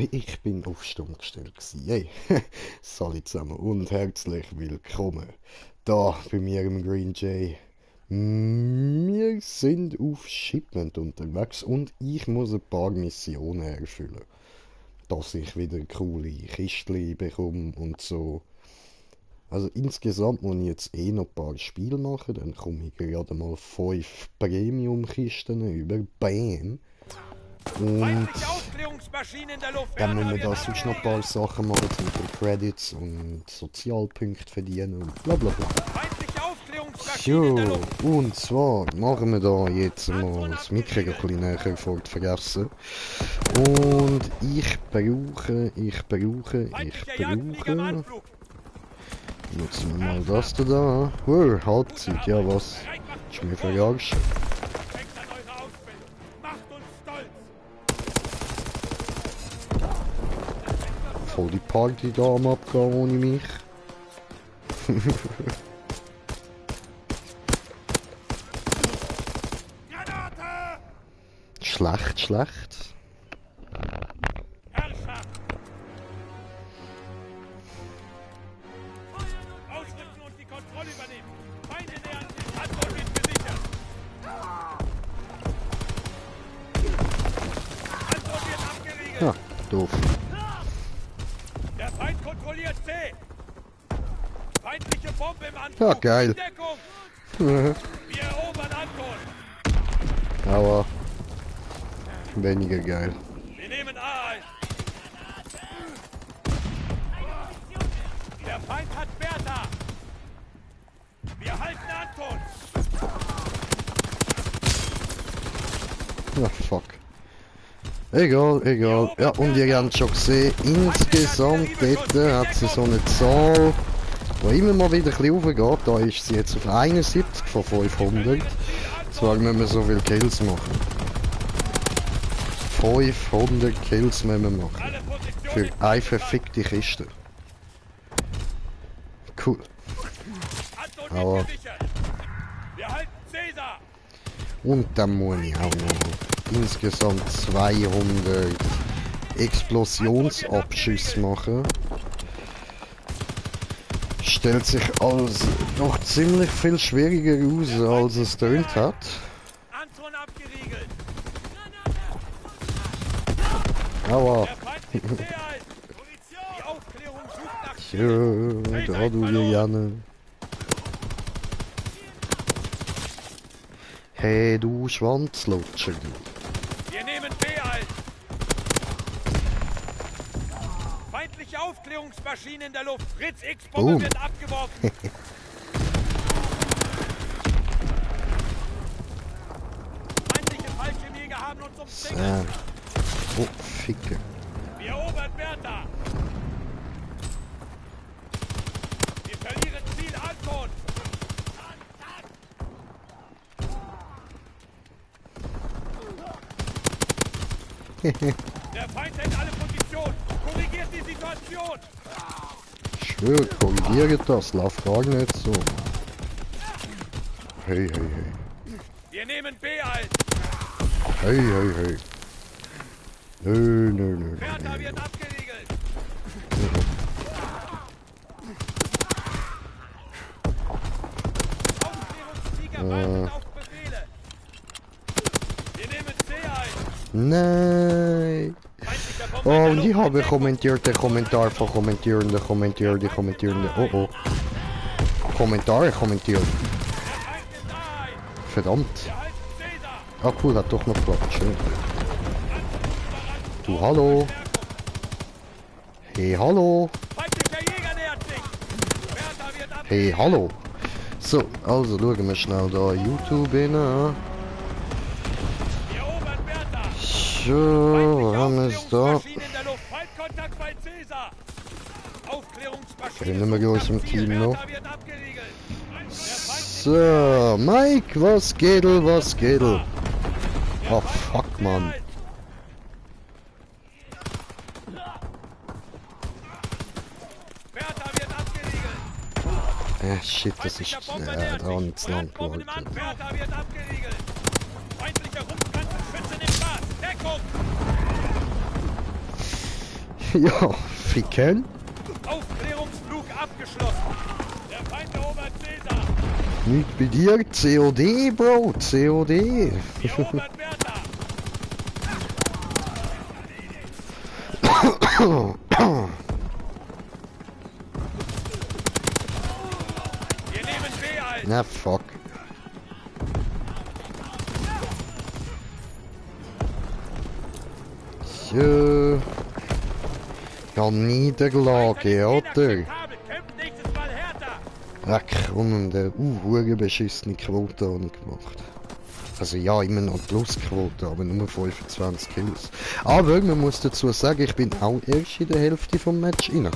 Ich bin auf Stumm gestellt gewesen. Hey, salut zusammen und herzlich willkommen da bei mir im Green Jay. Wir sind auf Shipment unterwegs und ich muss ein paar Missionen erfüllen, dass ich wieder coole Kistchen bekomme und so. Also insgesamt muss ich jetzt noch ein paar Spiele machen, dann komme ich gerade mal 5 Premium-Kisten über. Bam! Und dann müssen wir da sonst noch ein paar Sachen machen, zum Beispiel Credits und Sozialpunkte verdienen und bla bla bla. So, und zwar machen wir da jetzt mal das Mikro ein bisschen näher vergessen. Und ich brauche. Nutzen wir mal das da. Halbzeit, ja was? Ist mir verarscht. Voll die Party da am Abgehen ohne mich. Schlecht. Ja, doof. Der Feind kontrolliert C. Feindliche Bombe im Anflug. Ja, geil. Wir erobern Anton. Aber weniger geil. Wir nehmen A ein. Der Feind hat Bertha. Wir halten Anton. Ja, fuck. Egal. Ja, und ihr habt schon gesehen, insgesamt dort hat sie so eine Zahl, die immer mal wieder ein bisschen hochgeht. Da ist sie jetzt auf 71 von 500. Zwar müssen wir so viele Kills machen. 500 Kills müssen wir machen. Für eine verfickte Kiste. Cool. Aber... Und dann muss ich auch noch insgesamt 200 Explosionsabschüsse machen. Stellt sich als doch ziemlich viel schwieriger aus, als es tönt hat. Aua. Tja, da du Juliane. Hey, du Schwanzlutscher. Wir nehmen B ein. Feindliche Aufklärungsmaschine in der Luft. Fritz X-Bombe wird abgeworfen. Feindliche Fallschirmjäger haben uns umzingelt. Oh, Ficke. Wir erobern Bertha. Wir verlieren Ziel Anton. Der Feind hält alle Positionen. Korrigiert die Situation. Ich schwöre, korrigiert das. Lauf gar nicht so. Hey. Wir nehmen B ein. Hey. Nö. Bertha wird abgeriegelt. Aufklärungssieger warten auf Befehle. Wir nehmen C ein. Nein. Oh, und ich habe kommentiert den Kommentar von Kommentierende. Oh. Kommentare kommentiert. Verdammt. Ah cool, hat doch noch geklappt. Schön. Du, hallo. Hey, hallo. Hey, hallo. So, also schauen wir schnell da YouTube rein. So, haben wir es da. Kennen wir aus dem Team noch. So, Mike, was geht? Oh fuck, Mann. Shit, das ist dran zu lang gewollt. Ja, ficken. Aufklärungsflug abgeschlossen. Der Feind erobert Caesar. Nicht bei dir, COD, Bro, COD. Wir erobern Bertha. Wir nehmen B ein. Na, fuck. So. Ja, Niederlage, oder? Inakzeptabel. Kämpft nächstes Mal härter. Ach komm, der hure beschissene Quote habe ich gemacht. Also ja, immer noch Plusquote, aber nur 25 Kills. Aber man muss dazu sagen, ich bin auch erst in der Hälfte vom Match rein.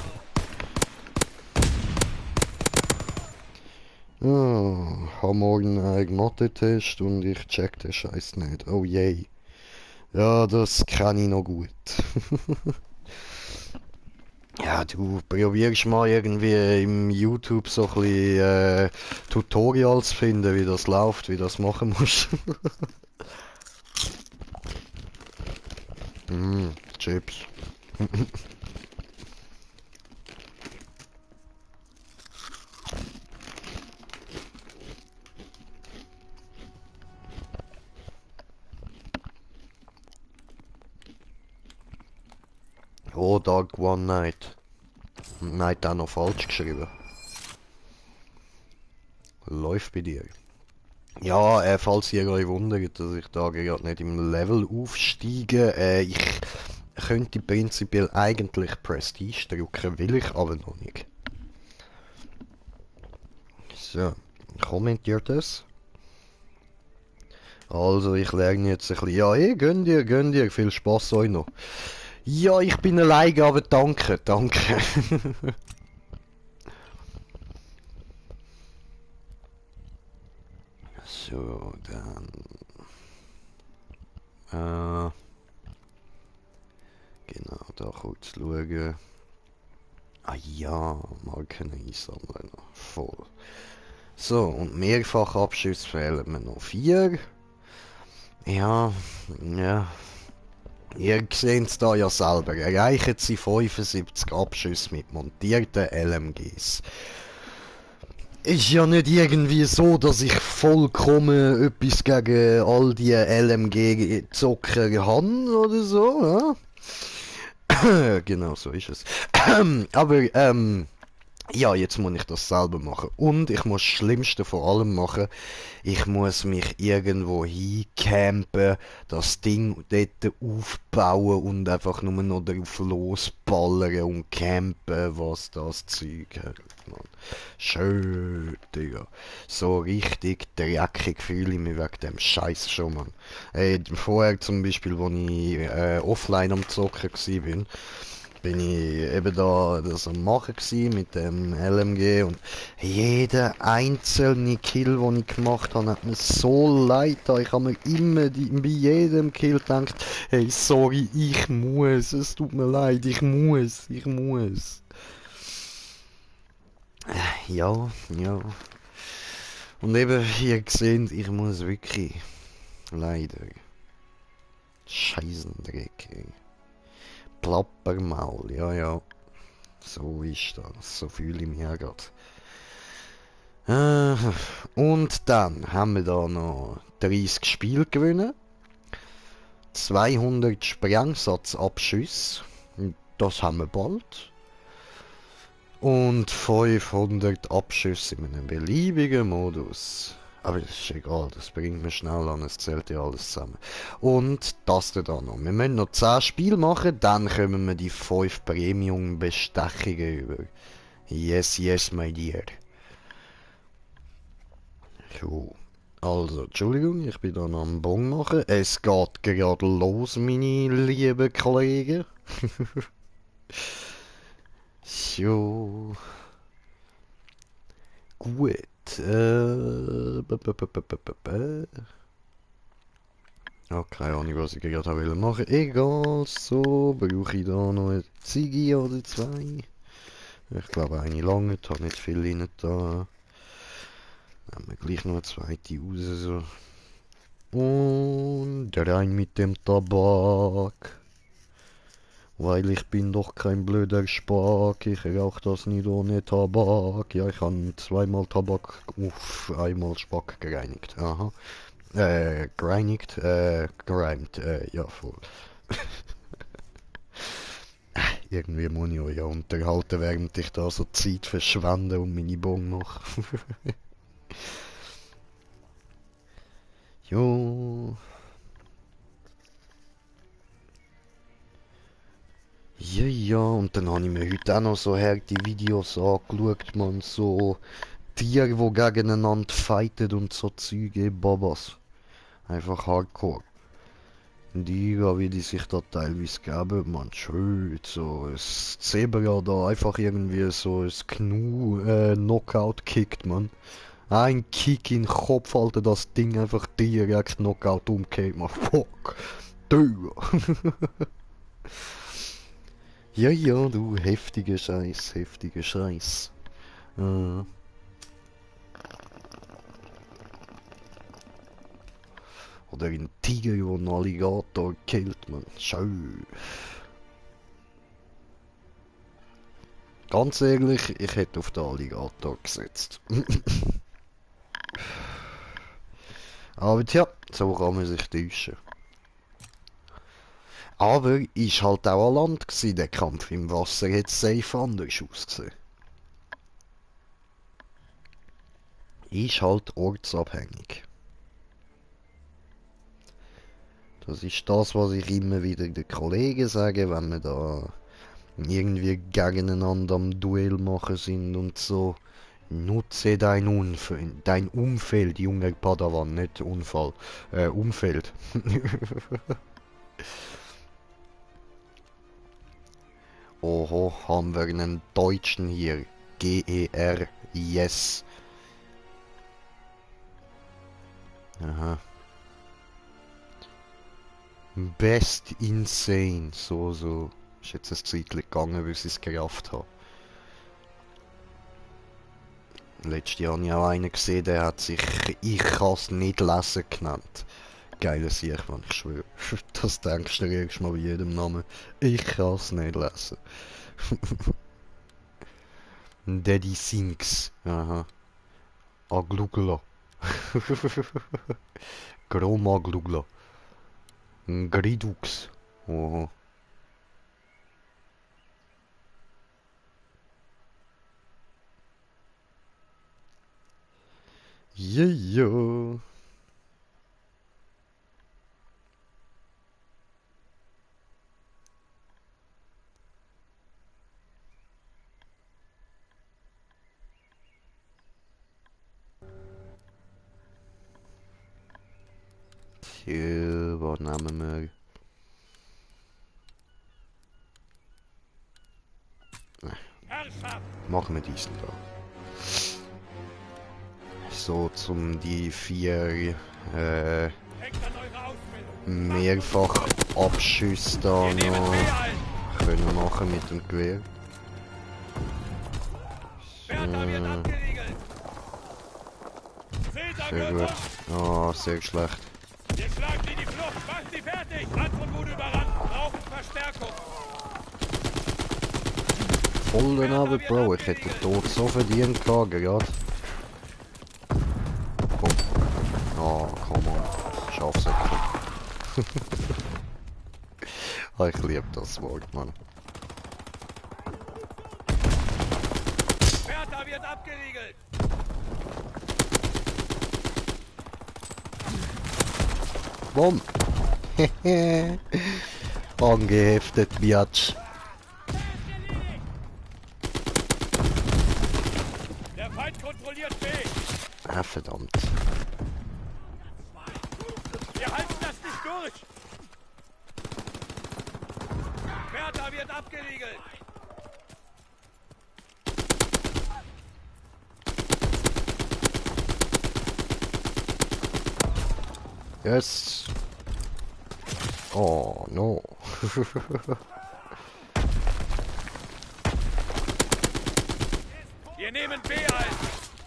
Ja, habe morgen einen Mathe-Test und ich check den Scheiß nicht. Oh je. Ja, das kann ich noch gut. Ja, du probierst mal irgendwie im YouTube so ein bisschen Tutorials finden, wie das läuft, wie das machen musst. Chips. Oh, Dark One Night. Night auch noch falsch geschrieben. Läuft bei dir. Ja, falls ihr euch wundert, dass ich da gerade nicht im Level aufsteige, ich könnte prinzipiell eigentlich Prestige drücken, will ich aber noch nicht. So, kommentiert es. Also, ich lerne jetzt ein bisschen. Ja, gönn dir, viel Spaß euch noch. Ja, ich bin alleine, aber danke, danke. So, dann. Genau, da kurz schauen. Ah ja, Marken einsammeln. Voll. So, und Mehrfachabschüsse fehlen mir noch 4. Ja, ja. Ihr seht es da ja selber. Erreichen sie 75 Abschüsse mit montierten LMGs. Ist ja nicht irgendwie so, dass ich vollkommen etwas gegen all die LMG-Zocker habe oder so, ja? Genau so ist es. Aber, ja, jetzt muss ich das selber machen. Und ich muss das Schlimmste von allem machen. Ich muss mich irgendwo hincampen, das Ding dort aufbauen und einfach nur noch drauf losballern und campen, was das Zeug hat. Mann. Schön, Digga. So richtig dreckig fühle ich mich wegen dem Scheiß schon, Mann. Vorher zum Beispiel, als ich offline am Zocken war, bin ich eben da das am machen gsi mit dem LMG und jeder einzelne Kill, den ich gemacht habe, hat mir so leid da. Ich habe mir immer bei jedem Kill gedacht, hey, sorry, ich muss, es tut mir leid, ich muss. Ja, ja. Und eben, ihr seht, ich muss wirklich, leider, Scheisendreck, ey. Plappermaul, ja, ja. So ist das. So fühle ich mich ja gerade. Und dann haben wir da noch 30 Spiele gewonnen. 200 Sprengsatzabschüsse. Das haben wir bald. Und 500 Abschüsse in einem beliebigen Modus. Aber das ist egal, das bringt mir schnell an, es zählt ja alles zusammen. Und das da noch. Wir müssen noch 10 Spiele machen, dann kommen wir die 5 Premium-Bestechungen über. Yes, yes, my dear. So. Also, Entschuldigung, ich bin da noch am Bon machen. Es geht gerade los, meine lieben Kollegen. So. Gut. Ja, keine Ahnung, was ich gerade will machen. Egal, so brauche ich da noch eine Ziege oder 2. Ich glaube, eine lange, hat nicht viel rein da. Nehmen wir gleich noch eine zweite raus. So. Und rein mit dem Tabak. Weil ich bin doch kein blöder Spack, ich rauch das nicht ohne Tabak. Ja, ich habe zweimal Tabak auf einmal Spack gereinigt. Aha. Gereinigt, gereimt, ja voll. Irgendwie muss ich euch ja unterhalten, während ich da so Zeit verschwende und meine Bon mache. Jo. Ja, ja, und dann habe ich mir heute auch noch so harte Videos angeschaut, man, so Tiere, die gegeneinander fighten und so Züge, Babas. Einfach hardcore. Die, wie die sich da teilweise geben, man, schön, so ein Zebra da einfach irgendwie so ein Gnu, Knockout kickt, man. Ein Kick in den Kopf, Alter, das Ding einfach direkt Knockout umgeht, man, fuck, du. Ja, ja, du, heftiger Scheiß, heftiger Scheiß. Oder ein Tiger, der einen Alligator killt, man. Schön. Ganz ehrlich, ich hätte auf den Alligator gesetzt. Aber tja, so kann man sich täuschen. Aber ist halt auch an Land gewesen, der Kampf im Wasser hätte safe anders ausgesehen. Ist halt ortsabhängig. Das ist das, was ich immer wieder den Kollegen sage, wenn wir da irgendwie gegeneinander am Duell machen sind und so. Nutze dein Umfeld, junger Padawan, nicht Unfall. Umfeld. Oho, haben wir einen Deutschen hier. GER, yes. Aha. Best insane, so. Ist jetzt ein Zeitchen gegangen, bis ich es gerafft habe. Letztes Jahr habe ich auch einen gesehen, der hat sich «Ich kann's nicht lesen» genannt. Geiler Sieg, man, ich schwöre. Das denkst du erst mal bei jedem Namen. Ich kann's nicht lesen. Daddy Sinks. Aha. Aglugla. Groma Glugla. Gridux. Oho. Ja, ja. Tja, was nehmen wir? Machen wir diesen da. So, zum die 4 mehrfach Abschüsse da noch können machen mit dem Gewehr. Sehr gut. Ah, sehr schlecht. Wir schlagen sie die Flucht. Macht sie fertig. Panzer wurde überrannt. Brauchen Verstärkung. Voll daneben, Bro. Ich hätte den Tod so verdient gehabt, gerade. Komm. Oh, come on. Schaff's nicht. Ah, ich liebe das Wort, Mann. Bertha wird abgeriegelt. Bumm. Angeheftet, Biatch. Der Feind kontrolliert B. Ah, verdammt. Wir halten das nicht durch. Bertha wird abgeriegelt. Yes. Oh, no. Wir nehmen B ein.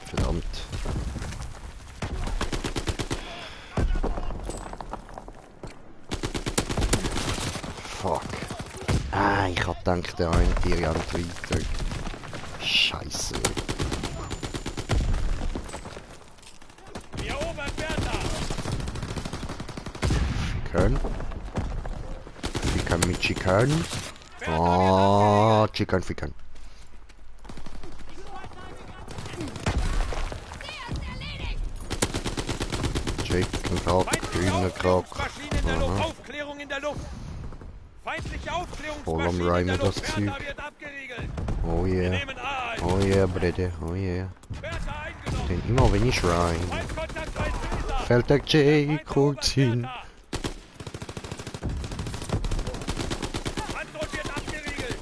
Verdammt. Fuck. Ah, denkt der eine, die rennt weiter. Scheiße. Wir erobern Bertha. Chicken. Chicken mit Chicken. Oh, Chicken, Chicken. Chicken Cock, grüner Cock. Aufklärungsmaschinen in der Luft. Aha. Aufklärung in der Luft. Feindliche Voll am Aufklärungsmaschinen in Reimen der das Luft. Zeug. Bertha wird abgeriegelt. Oh Wir yeah. nehmen A ein. Oh yeah, Brede. Oh yeah. Bertha eingenommen. Denn immer wenn ich rein, Feindkontakt bei Caesar. fällt der Jay Feind kurz erobert hin. Bertha. Antwort wird abgeriegelt.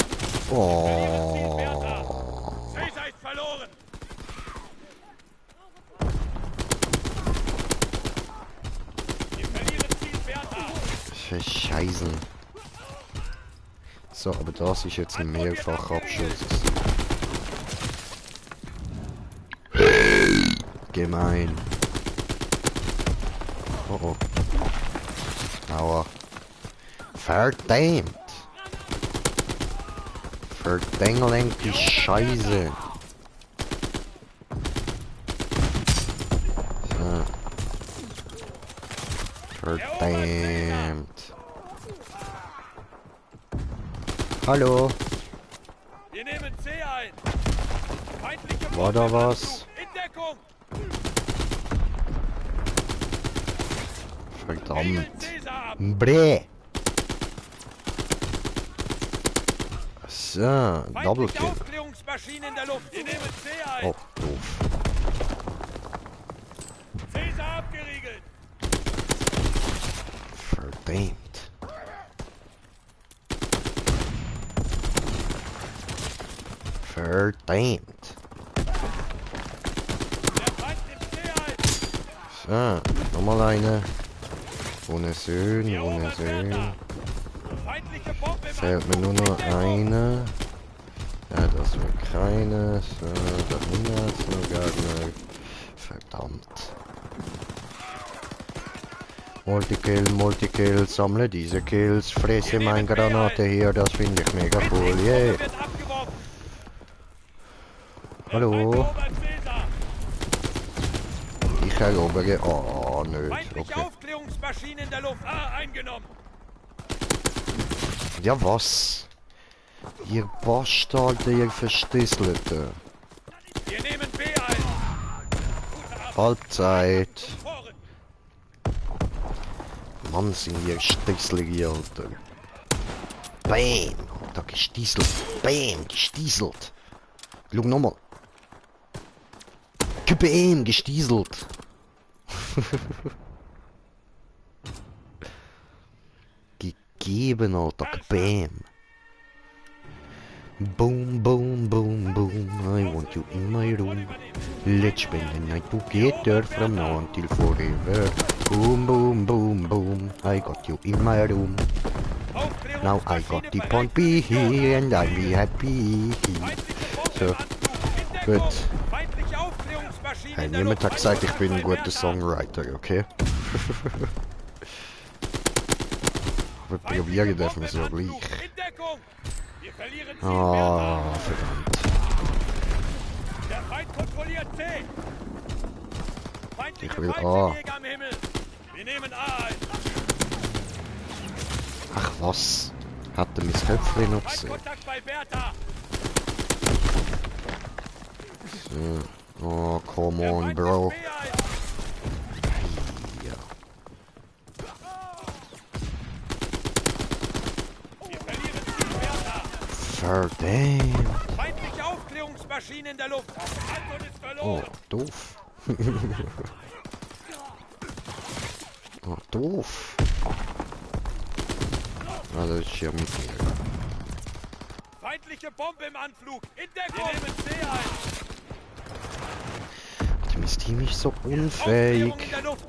Oh. Caesar ist verloren. Wir verlieren Ziel Bertha. Scheiße. So, aber das ist jetzt ein Mehrfachabschuss. Gemein. Oh oh. Aua. Verdammt. Verdenglenkte Scheiße. So. Verdammt. Hallo. Wir nehmen C ein. Feindliche War da Bombe im was? Anflug. In Deckung. Riegeln Verdammt. Caesar ab. Brä. So, Double Feindliche Kill. Aufklärungsmaschinen in der Luft. Wir nehmen C ein. Oh, doof. Caesar abgeriegelt. Verdammt. Verdammt. Der Feind nimmt C ein. So, nochmal eine. Wunderschön, Wir erobern wunderschön. Bertha. Feindliche Bombe im Fehlt mir nur Anflug. noch In Deckung. eine. Ja, das wird keine. So, da hinten sogar noch. Verdammt. Multikill, Multikill, sammle diese Kills, fresse meine Granate hier, das finde ich mega cool, yeah. Wird abgeworfen. Der Feind Hallo, erobert Caesar. ich erobere, oh, nö, Feindliche okay. Aufklärungsmaschinen in der Luft. A eingenommen. Ja, was? Ihr Bastarde, ihr Verstieselte. Wir nehmen B ein. Gute Arbeit. Halbzeit. Vorrücken. Mann, sind ihr Stieselige, Alter. Bam, da gestieselt. Bam, gestieselt. Schau nochmal. Bam, gestieselt. Gegeben, Alter. Bam. Boom, boom, boom, boom. I want you in my room. Let's spend the night together from now until forever. Boom, boom, boom, boom. I got you in my room. Now I got the point B here and I'll be happy. So, gut. Hey, niemand hat gesagt, ich bin ein guter Songwriter, okay? Aber probieren dürfen wir es ja gleich. Ah, verdammt. Der Feind kontrolliert C. Feindliche Ich will A. Fallschirmjäger am Himmel. Wir nehmen A ein. Ach was? Hatte mein Köpfchen noch gesehen? Feindkontakt bei Bertha. So. Oh, come Der on, Feind bro. nimmt B ein. Ja. Wir verlieren Ziel Bertha. Verdammt. Feindliche Aufklärungsmaschine in der Luft. Anton ist Oh, verloren. doof. Oh, doof. Ah, das ist ja mit mir. Feindliche Bombe im Anflug. In Deckung. Wir nehmen C ein. Mein Team ist so Aufklärung unfähig. in der Luft.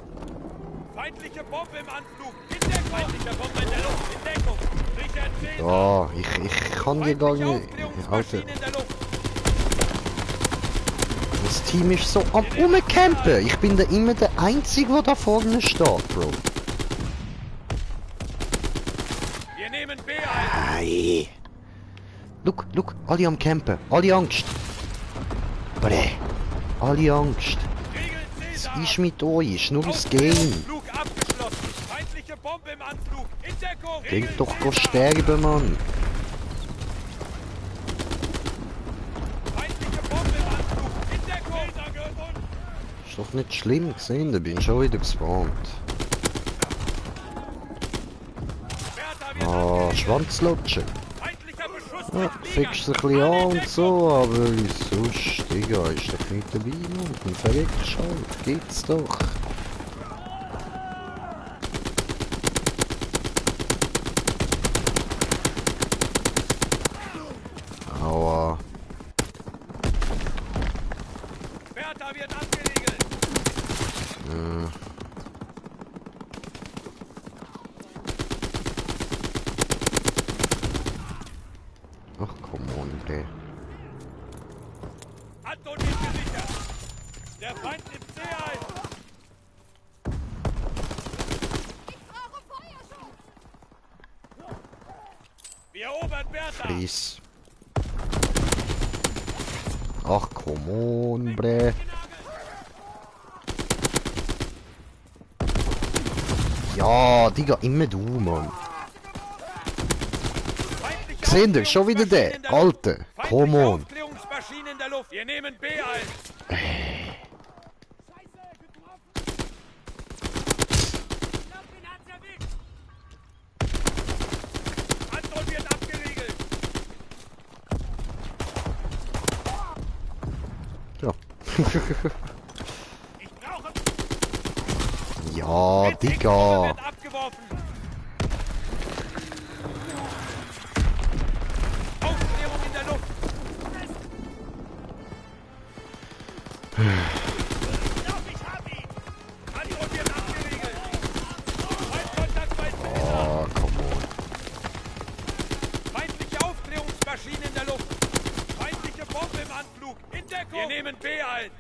Feindliche Bombe im Anflug. In Deckung. Feindliche Bombe in der Luft. In Deckung. Sicher C. Ja, ich kann dir gar Feindliche nicht... Alter, Aufklärungsmaschine in der Luft. das Team ist so am Rumcampen. Ich bin da immer der Einzige, der da vorne steht, Bro. Wir nehmen B ein. Hey. Look, alle am Campen, alle Angst. Bre, alle Angst. Regeln Was Caesar! ist mit euch? Ist nur das Game. Aufklärungsflug abgeschlossen. Feindliche Bombe im Anflug. In Deckung. Geht Regeln doch Caesar! sterben, Mann. Feindliche Bombe im Anflug. In Deckung. Caesar gehört uns. Ist doch nicht schlimm gesehen, da bin ich schon wieder gespawnt. Bertha wird Ah, angegriffen. Schwanzlutschen. Feindlicher Beschuss Ja, mit Fliegern. fickst dich ein bisschen an und so, aber sonst, Digga, ist doch nicht dabei, Mann. Dann verreckst halt, geht's doch. Aua. Bertha wird abgeriegelt. Ach, komm on, ey. Anton wird gesichert. Der Feind nimmt C ein. Wir erobern Bertha. Fries. Ach, komm on, bre. Ja, Digga, immer du, Mann. Feindliche Gesehen ihr, schon wieder der. Aufklärungsmaschinen in der Luft. Alter, Feindliche come on. Aufklärungsmaschinen in der Luft. Wir nehmen B ein. Anton wird abgeriegelt. Ja. Ich brauche... Ja, Witzig, Bombe Digga. wird abgeworfen. Aufklärung in der Luft. Ich hab ihn. Anton wird abgeriegelt. Feindkontakt bei Caesar. Ah, come on. Feindliche Aufklärungsmaschine in der Luft. Feindliche Bombe im Anflug. In Deckung. Wir nehmen B ein.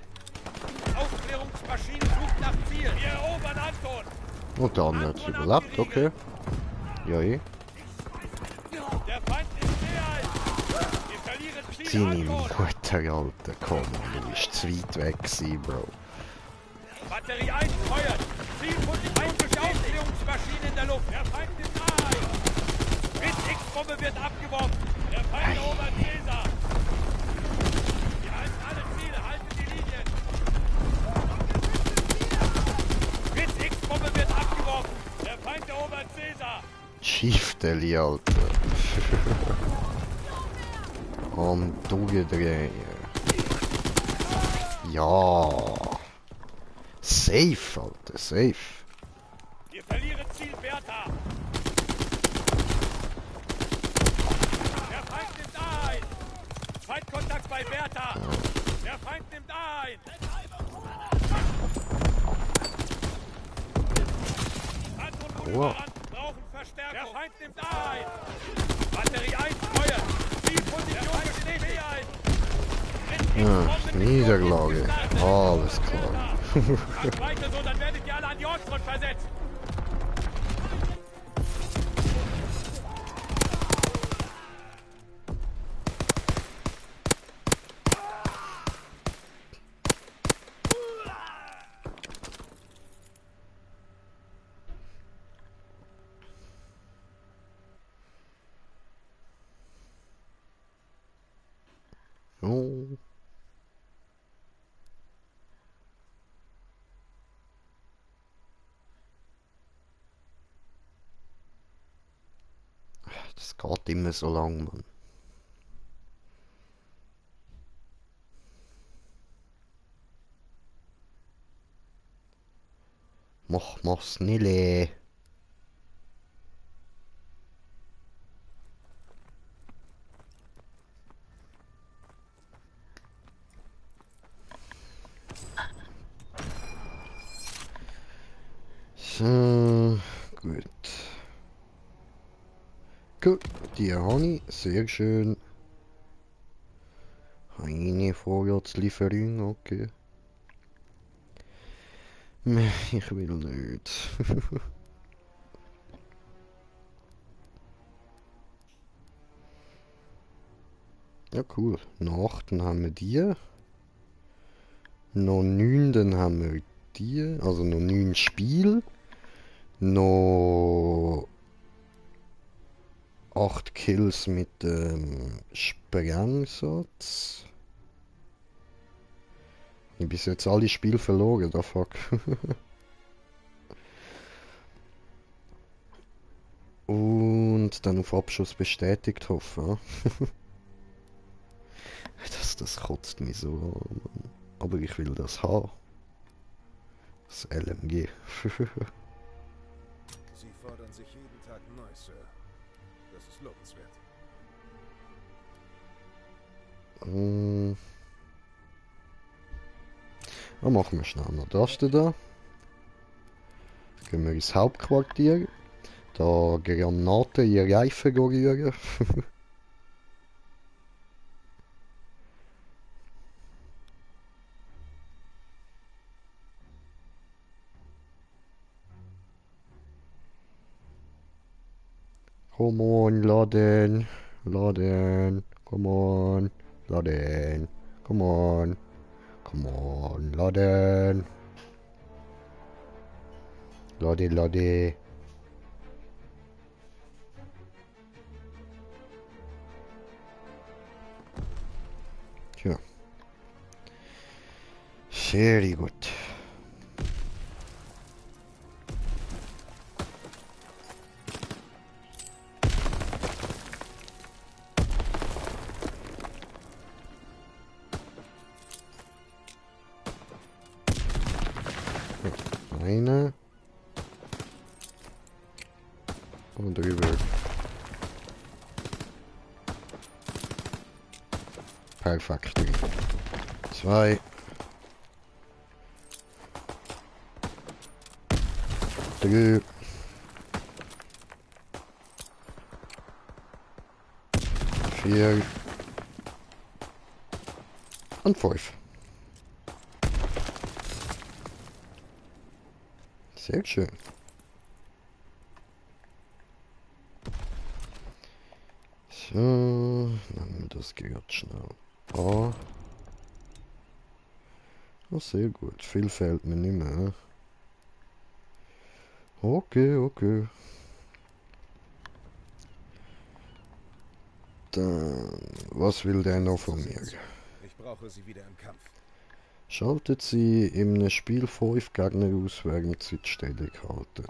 Aufklärungsmaschine sucht nach Ziel. Wir erobern Anton. Und der andere hat's überlebt, okay. Ja, eh. Der Feind nimmt C ein. Wir verlieren Ziel Deine Anton. Mutter, Alter, komm on, du bist zu weit weg gewesen, Bro. Batterie 1 feuert. Zielposition durch Aufklärungsmaschine in der Luft. Der Feind nimmt A ein. Blitz-X-Bombe wird abgeworfen. Der Feind erobert Caesar. Wir halten alle Ziele. Halten die Linien. Blitz-X-Bombe wird abgeworfen. Der Feind erobert Caesar. Schifteli, Alter. Am durchdrehen. Ja. Safe, Alter, safe. Wir verlieren Ziel Bertha. Der Feind nimmt A ein. Feindkontakt bei Bertha. Der Feind nimmt A ein. Anton und Aua. Lieferanten brauchen Verstärkung. Der Feind nimmt A ein. Batterie 1 feuert. Zielposition besteht B ein. Ja, Niederlage. Alles klar. Macht weiter so, dann werdet ihr alle an die Ortsfront versetzt. Oh. Das geht immer so lang, Mann. Mach's nicht. So, gut. Gut, die habe ich. Sehr schön. Eine Vorratslieferung, okay. Nee, ich will nicht. Ja, cool. Noch 8 haben wir die. Noch 9 dann haben wir die. Also noch 9 Spiele. Noch 8 Kills mit dem Sprengsatz. Ich habe bis jetzt alle Spiele verloren, da fuck. Und dann auf Abschuss bestätigt hoffen. Das kotzt mich so an, Mann. Aber ich will das haben. Das LMG. Sie fordern sich jeden Tag neu, Sir. Das ist lobenswert. Dann machen wir schnell noch das da. Gehen wir ins Hauptquartier. Da Granaten in Reifen rühren. Come on, laden. Laden. Come on. Laden. Come on. Come on, laden. Lade, lade. Tja. Sehr gut. Eine. Und drüber. Perfekt. 2. 3. 4. Und 5. Sehr schön. So, nehmen wir das gerade schnell an. Oh, sehr gut. Viel fehlt mir nicht mehr. Okay, okay. Dann, was will der noch von mir? Ich brauche sie wieder im Kampf. Schaltet sie im Spiel 5 Gegner aus, während sie die Stellung halten.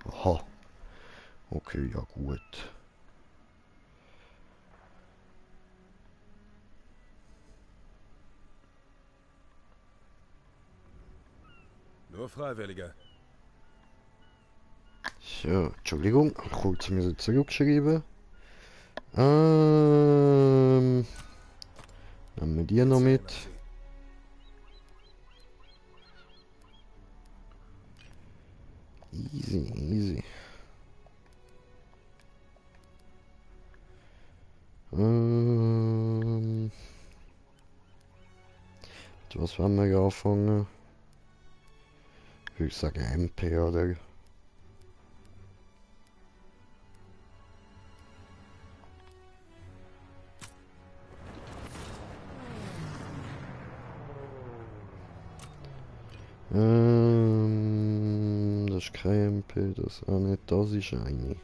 Aha. Okay, ja gut. Nur Freiwillige. So, Entschuldigung, kurz müssen zurückschreiben. Nehmen wir die noch mit. Easy, easy. Mit was wollen wir anfangen? Ich würde sagen MP, oder? Das ist kein MP, das auch nicht, das ist eine.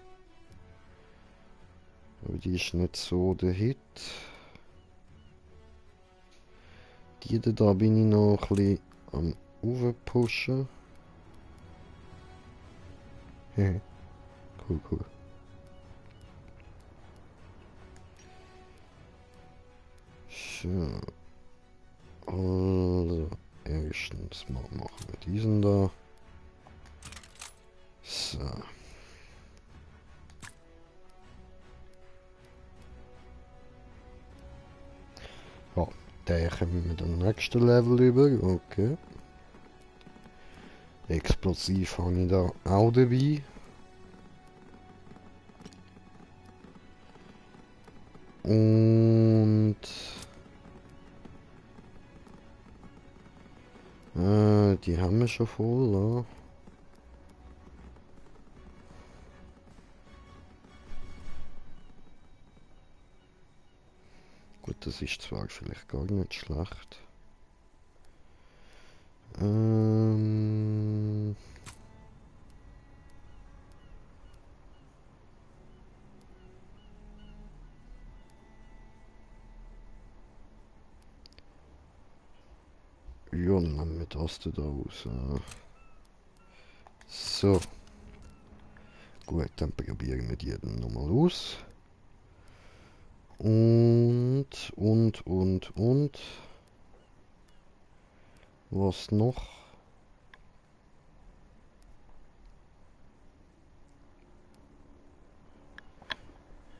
Aber die ist nicht so der Hit. Die da bin ich noch ein bisschen am Aufpushen. Cool, cool. So. Also, erstens mal machen wir diesen da. So. Ja, den kommen wir dann nächsten Level über. Okay. Explosiv habe ich da auch dabei. Und die haben wir schon voll, ja. Das ist zwar vielleicht gar nicht schlecht. Ja, dann nehmen wir das da raus. So. Gut, dann probieren wir die dann nochmal aus. Und. Was noch?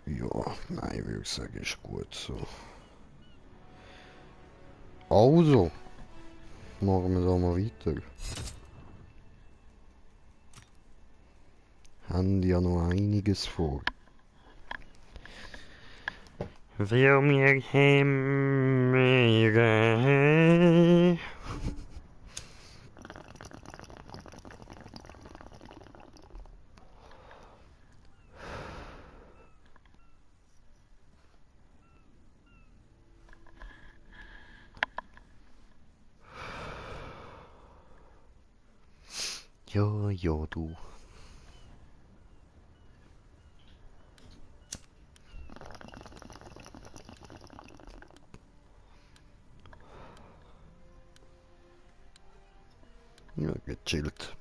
Ja, nein, würde ich sagen, ist gut so. Also, machen wir da mal weiter. Haben ja noch einiges vor. Wer mir Himmel. Ja, ja, du. Ja, gechillt.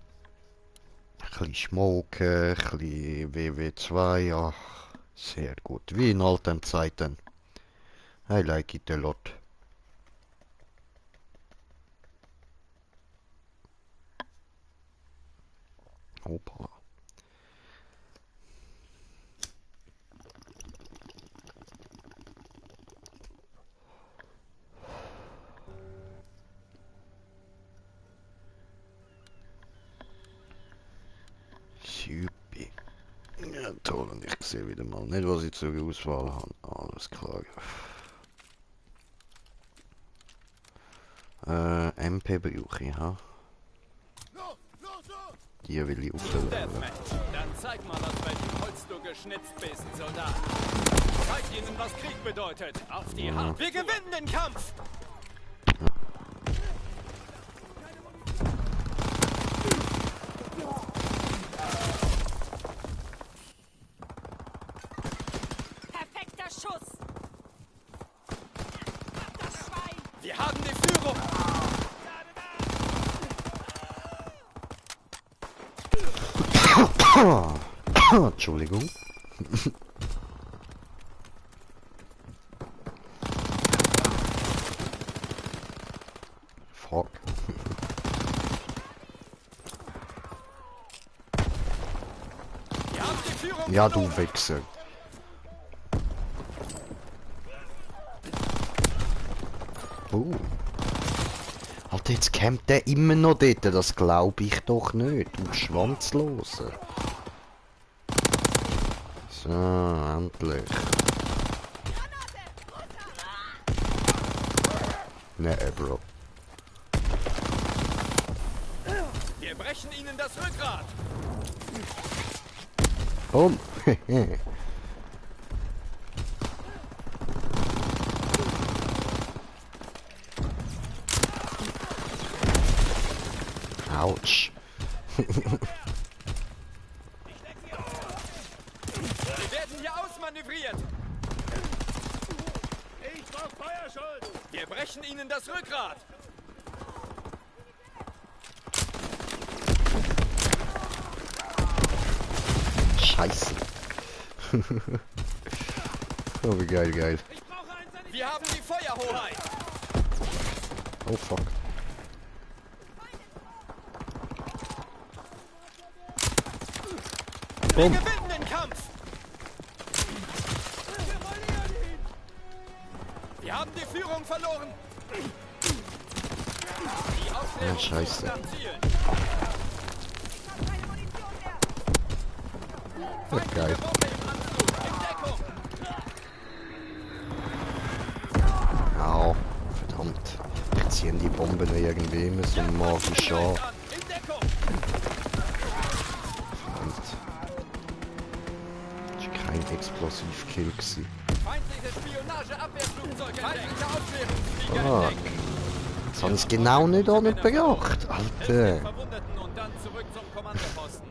Ein bisschen schmoken, ein bisschen WW2, ach, sehr gut. Wie in alten Zeiten. I like it a lot. Hoppala. Supi. Ja, toll, und ich sehe wieder mal nicht, was ich zur Auswahl habe. Alles klar. MP brauche ich, ha? Die will ich aufleveln. Dann zeig mal, aus welchem Holz du geschnitzt bist, Soldat. Zeig ihnen, was Krieg bedeutet. Auf die Hand. Wir gewinnen den Kampf! Perfekter Schuss! Das Schwein! Wir haben die Führung! Entschuldigung. Fuck. Wir haben die Führung! Ja, du Wichser. Alter, jetzt campt der immer noch dort. Das glaube ich doch nicht. Du Schwanzlose. So, endlich. Nee, Bro. Wir brechen ihnen das Rückgrat! Boom. Autsch. Wir werden hier ausmanövriert! Ich brauch Feuerschutz! Wir brechen ihnen das Rückgrat! Scheiße. Oh, wie geil, geil. Wir haben die Feuerhoheit! Oh, fuck. Wir Bumm. gewinnen den Kampf! Wir haben die Führung verloren! Die Aufklärung Ja, scheiße. ist am Ziel. Ja, geil. Bombe im Anflug! In Deckung! Au. Verdammt. Jetzt ziehen die Bomben irgendwie immer so magisch an. In Deckung! Verdammt. Das ist kein Explosivkill gewesen. Feindliche Spionageabwehrflugzeug feindliche Aufklärungsflieger Ah, entdeckt. jetzt habe ich es genau nicht an beacht, Helft den Alter. Verwundeten und dann zurück zum Kommandoposten.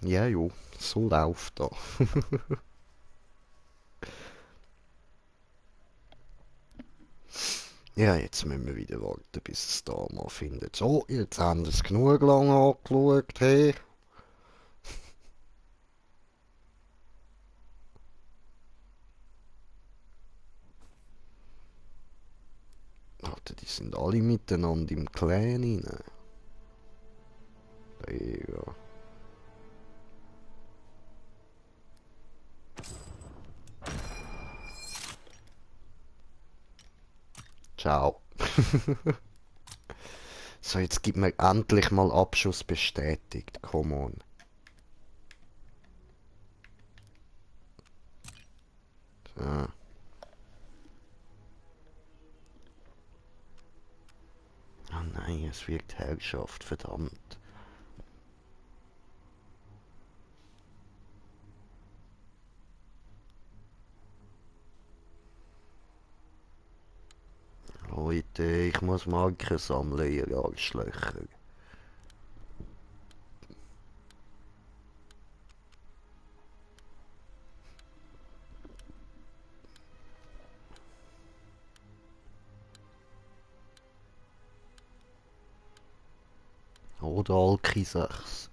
Ja jo, so läuft da. Ja, jetzt müssen wir wieder warten, bis es da mal findet. So, jetzt haben wir es genug lang angeschaut, hey. Alter, die sind alle miteinander im Clan rein. Ja. Ciao. So, jetzt gib mir endlich mal Abschuss bestätigt. Come on. So. Oh nein, es wirkt Herrschaft, verdammt. Leute, ich muss Marken sammeln, ihr Arschlöcher. Oder Alki 6.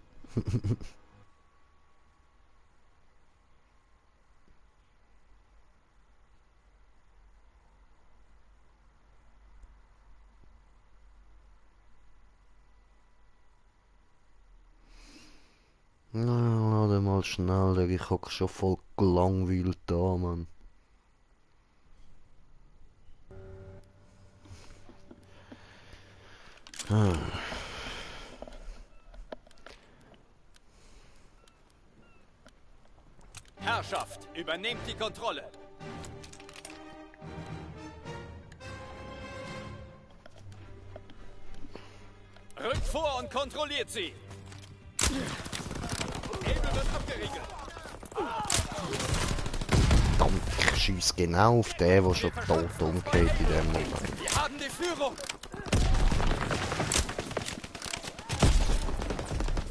Na, lade mal schneller, ich hab schon voll gelangweilt da, Mann. Herrschaft, übernehmt die Kontrolle. Rückt vor und kontrolliert sie. Able wird abgeriegelt. Verdammt, ich schiess genau auf den, der schon tot umgeht in dem Moment. Wir haben die Führung.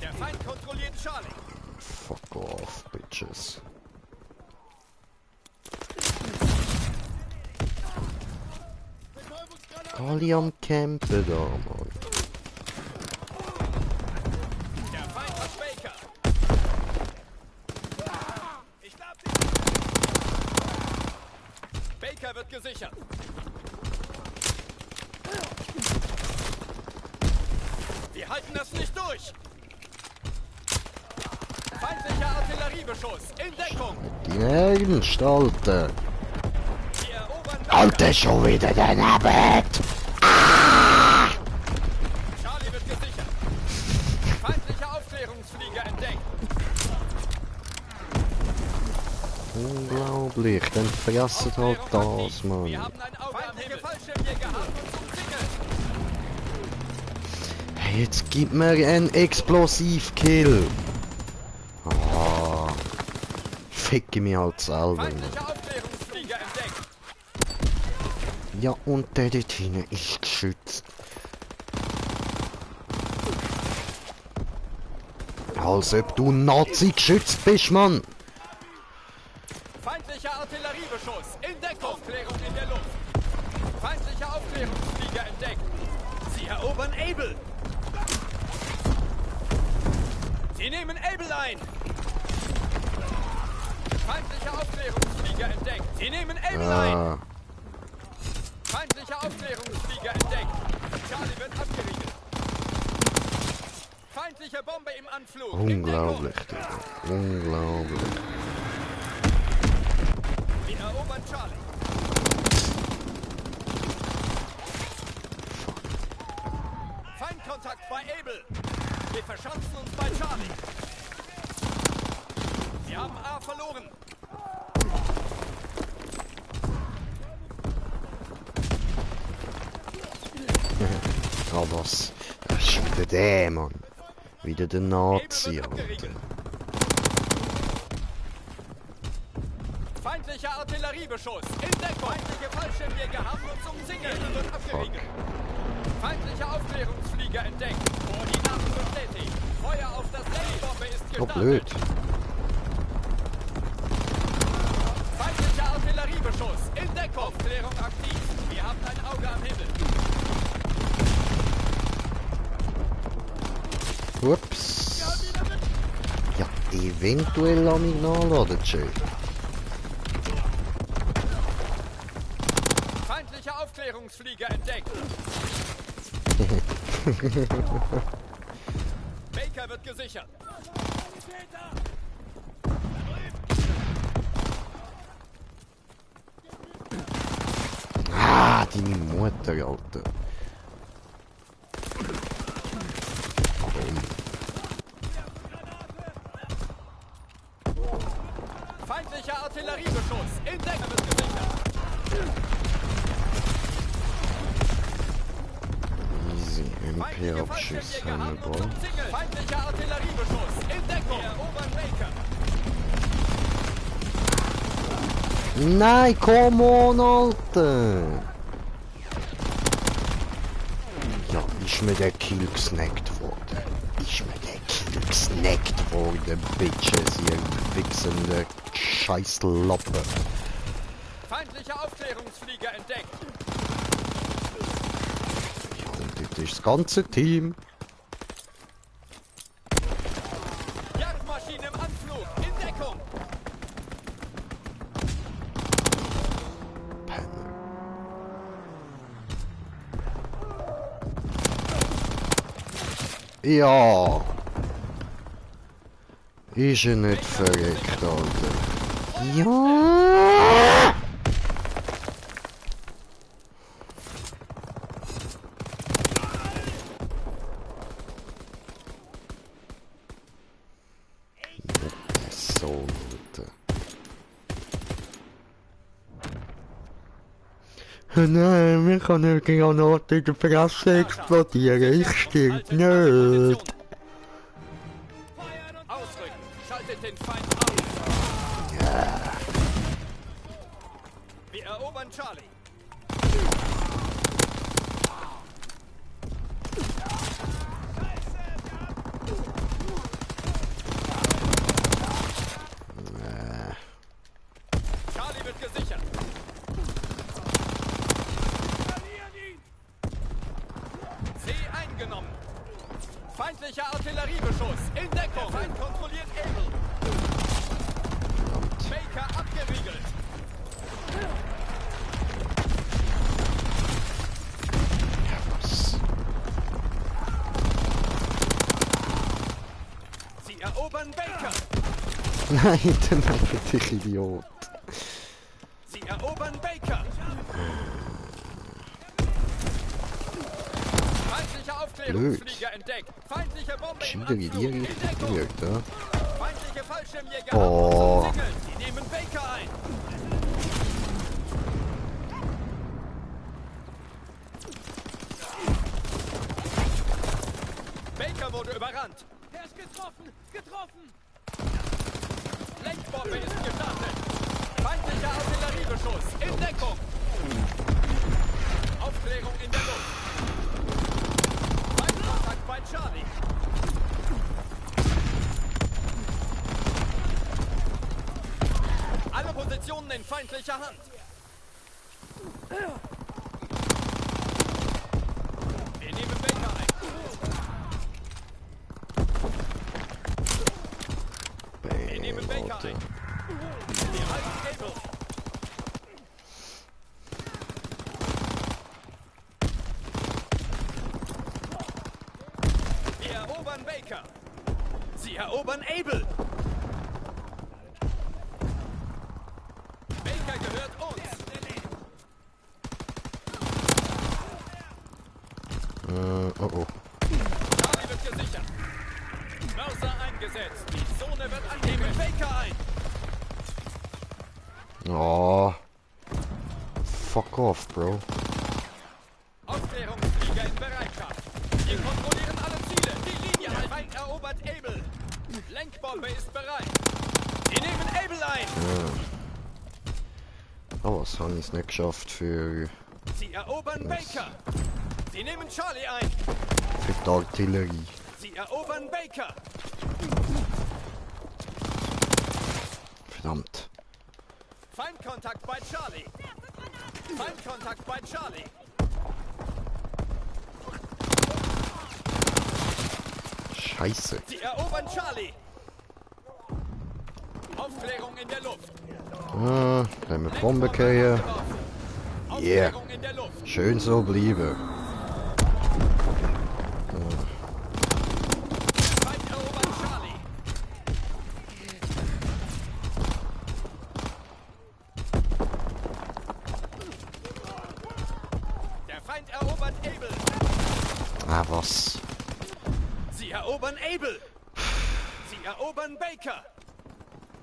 Der Feind kontrolliert Charlie. Fuck off, bitches. Alle am Campen da, Mann. Der Feind hat Baker. Ich glaub nicht. Baker wird gesichert. Wir halten das nicht durch. Feindlicher Artilleriebeschuss. In Deckung. Die Ernst, Alter. Wir erobern Baker. Alter, schon wieder daneben! Charlie wird gesichert. Feindlicher Aufklärungsflieger entdeckt. Unglaublich, dann fressen halt das, Wir Mann. haben ein Auge am Himmel. Fallschirmjäger haben uns umzingelt. Hey, jetzt gib mir einen Explosivkill. Ah, ficke mich halt selber, Mann. Feindlicher Aufklärungsflieger entdeckt. Ja, und der dort hinten ist geschützt. Als ob du Nazi geschützt bist, Mann. Feindlicher Artilleriebeschuss. In Deckung. Aufklärung in der Luft. Feindlicher Aufklärungsflieger entdeckt. Sie erobern Able. Sie nehmen Able ein. Feindlicher Aufklärungsflieger entdeckt. Sie nehmen Able ein. Ah, Feindlicher Aufklärungsflieger entdeckt. Charlie wird abgeriegelt. Feindliche Bombe im Anflug. In Deckung. unglaublich, Digga. Unglaublich. Wir erobern Charlie. Feindkontakt bei Able. Wir verschanzen uns bei Charlie. Wir haben A verloren. Ah, was? Das ist wieder der, Mann. Wieder der Nazi, Hebel wird Alter. abgeriegelt. Feindlicher Artilleriebeschuss. In Deckung. Feindliche Fallschirmjäger haben uns umzingelt. Hebel wird abgeriegelt. Feindlicher Aufklärungsflieger entdeckt. Koordinaten bestätigt. Feuer auf das Lenkbombe ist Oh, gestartet. blöd. Feindlicher Artilleriebeschuss. In Deckung. Aufklärung aktiv. Wir haben ein Auge am Himmel. Ups. Ja, eventuell an mich nachladen, Jay. Feindlicher Aufklärungsflieger entdeckt. Baker wird gesichert. Ah, deine Mutter, Alter. Feindlicher Artilleriebeschuss. In Deckung wird gesichert. Easy. Feindliche MP-Abschuss Fallschirmjäger haben haben wir uns da. umzingelt. Feindlicher Artilleriebeschuss. In Deckung. Erobern Baker. Nein, come on, Alter! Ja, ist mir der Kill gesnackt worden? Ist mir der Kill gesnackt worden, Bitches, ihr wichsende Scheißlappe. Feindlicher Aufklärungsflieger entdeckt. Ja, und das ist das ganze Team. Jagdmaschine im Anflug. In Deckung. Penner. Ja! Ist er nicht verreckt, Alter? Ja! So, Alter. Nein, wir können eine Granate in der Fresse explodieren. Ich stirb Haltet eure nicht. Position. Ausrücken. Schaltet den Feind aus. Wir erobern Charlie. Charlie wird gesichert. C eingenommen. Feindlicher Artilleriebeschuss. In Deckung. Feind kontrolliert Able. Baker abgeriegelt. Was? Sie erobern Baker. Nein, dann einfach dich Idiot. Sie erobern Baker. Feindlicher Aufklärungsflieger entdeckt. Feindliche Bombe im Schon wieder in die Anflug. In Richtung Deckung. gewirkt, ja? Feindliche Fallschirmjäger Oh. haben uns umzingelt. Sie nehmen Baker ein. Baker wurde überrannt. Er ist getroffen. Getroffen. Lenkbombe ist gestartet. Feindlicher Artilleriebeschuss. In Deckung. Aufklärung in der Luft. Feindkontakt bei Charlie. Alle Positionen in feindlicher Hand. Wir nehmen Baker ein. Wir nehmen Bam, Baker Alter. ein. Wir halten Able. Wir erobern Baker. Sie erobern Able. Baker gehört uns. Oh oh. Charlie wird gesichert. Mörser eingesetzt. Die Zone wird angegriffen. Baker ein. Oh. Fuck off, Bro. Aufklärungsflieger in Bereitschaft. Wir kontrollieren alle Ziele. Die Linie halten. Feind erobert Able. Lenkbombe ist bereit. Sie nehmen Able ein. Oh, was habe ich es nicht geschafft für Sie erobern Baker. Sie nehmen Charlie ein. die Artillerie. Sie erobern Baker. Verdammt. Feindkontakt bei Charlie. Feindkontakt bei Charlie. Scheiße. Sie erobern Charlie. Aufklärung in der Luft. Ah, wenn wir Bombe kriegen. Yeah. Aufklärung in der Luft. Schön so bleiben. Feind erobert Charlie. Der Feind erobert Able. Ah, was? Sie erobern Able. Sie erobern Baker.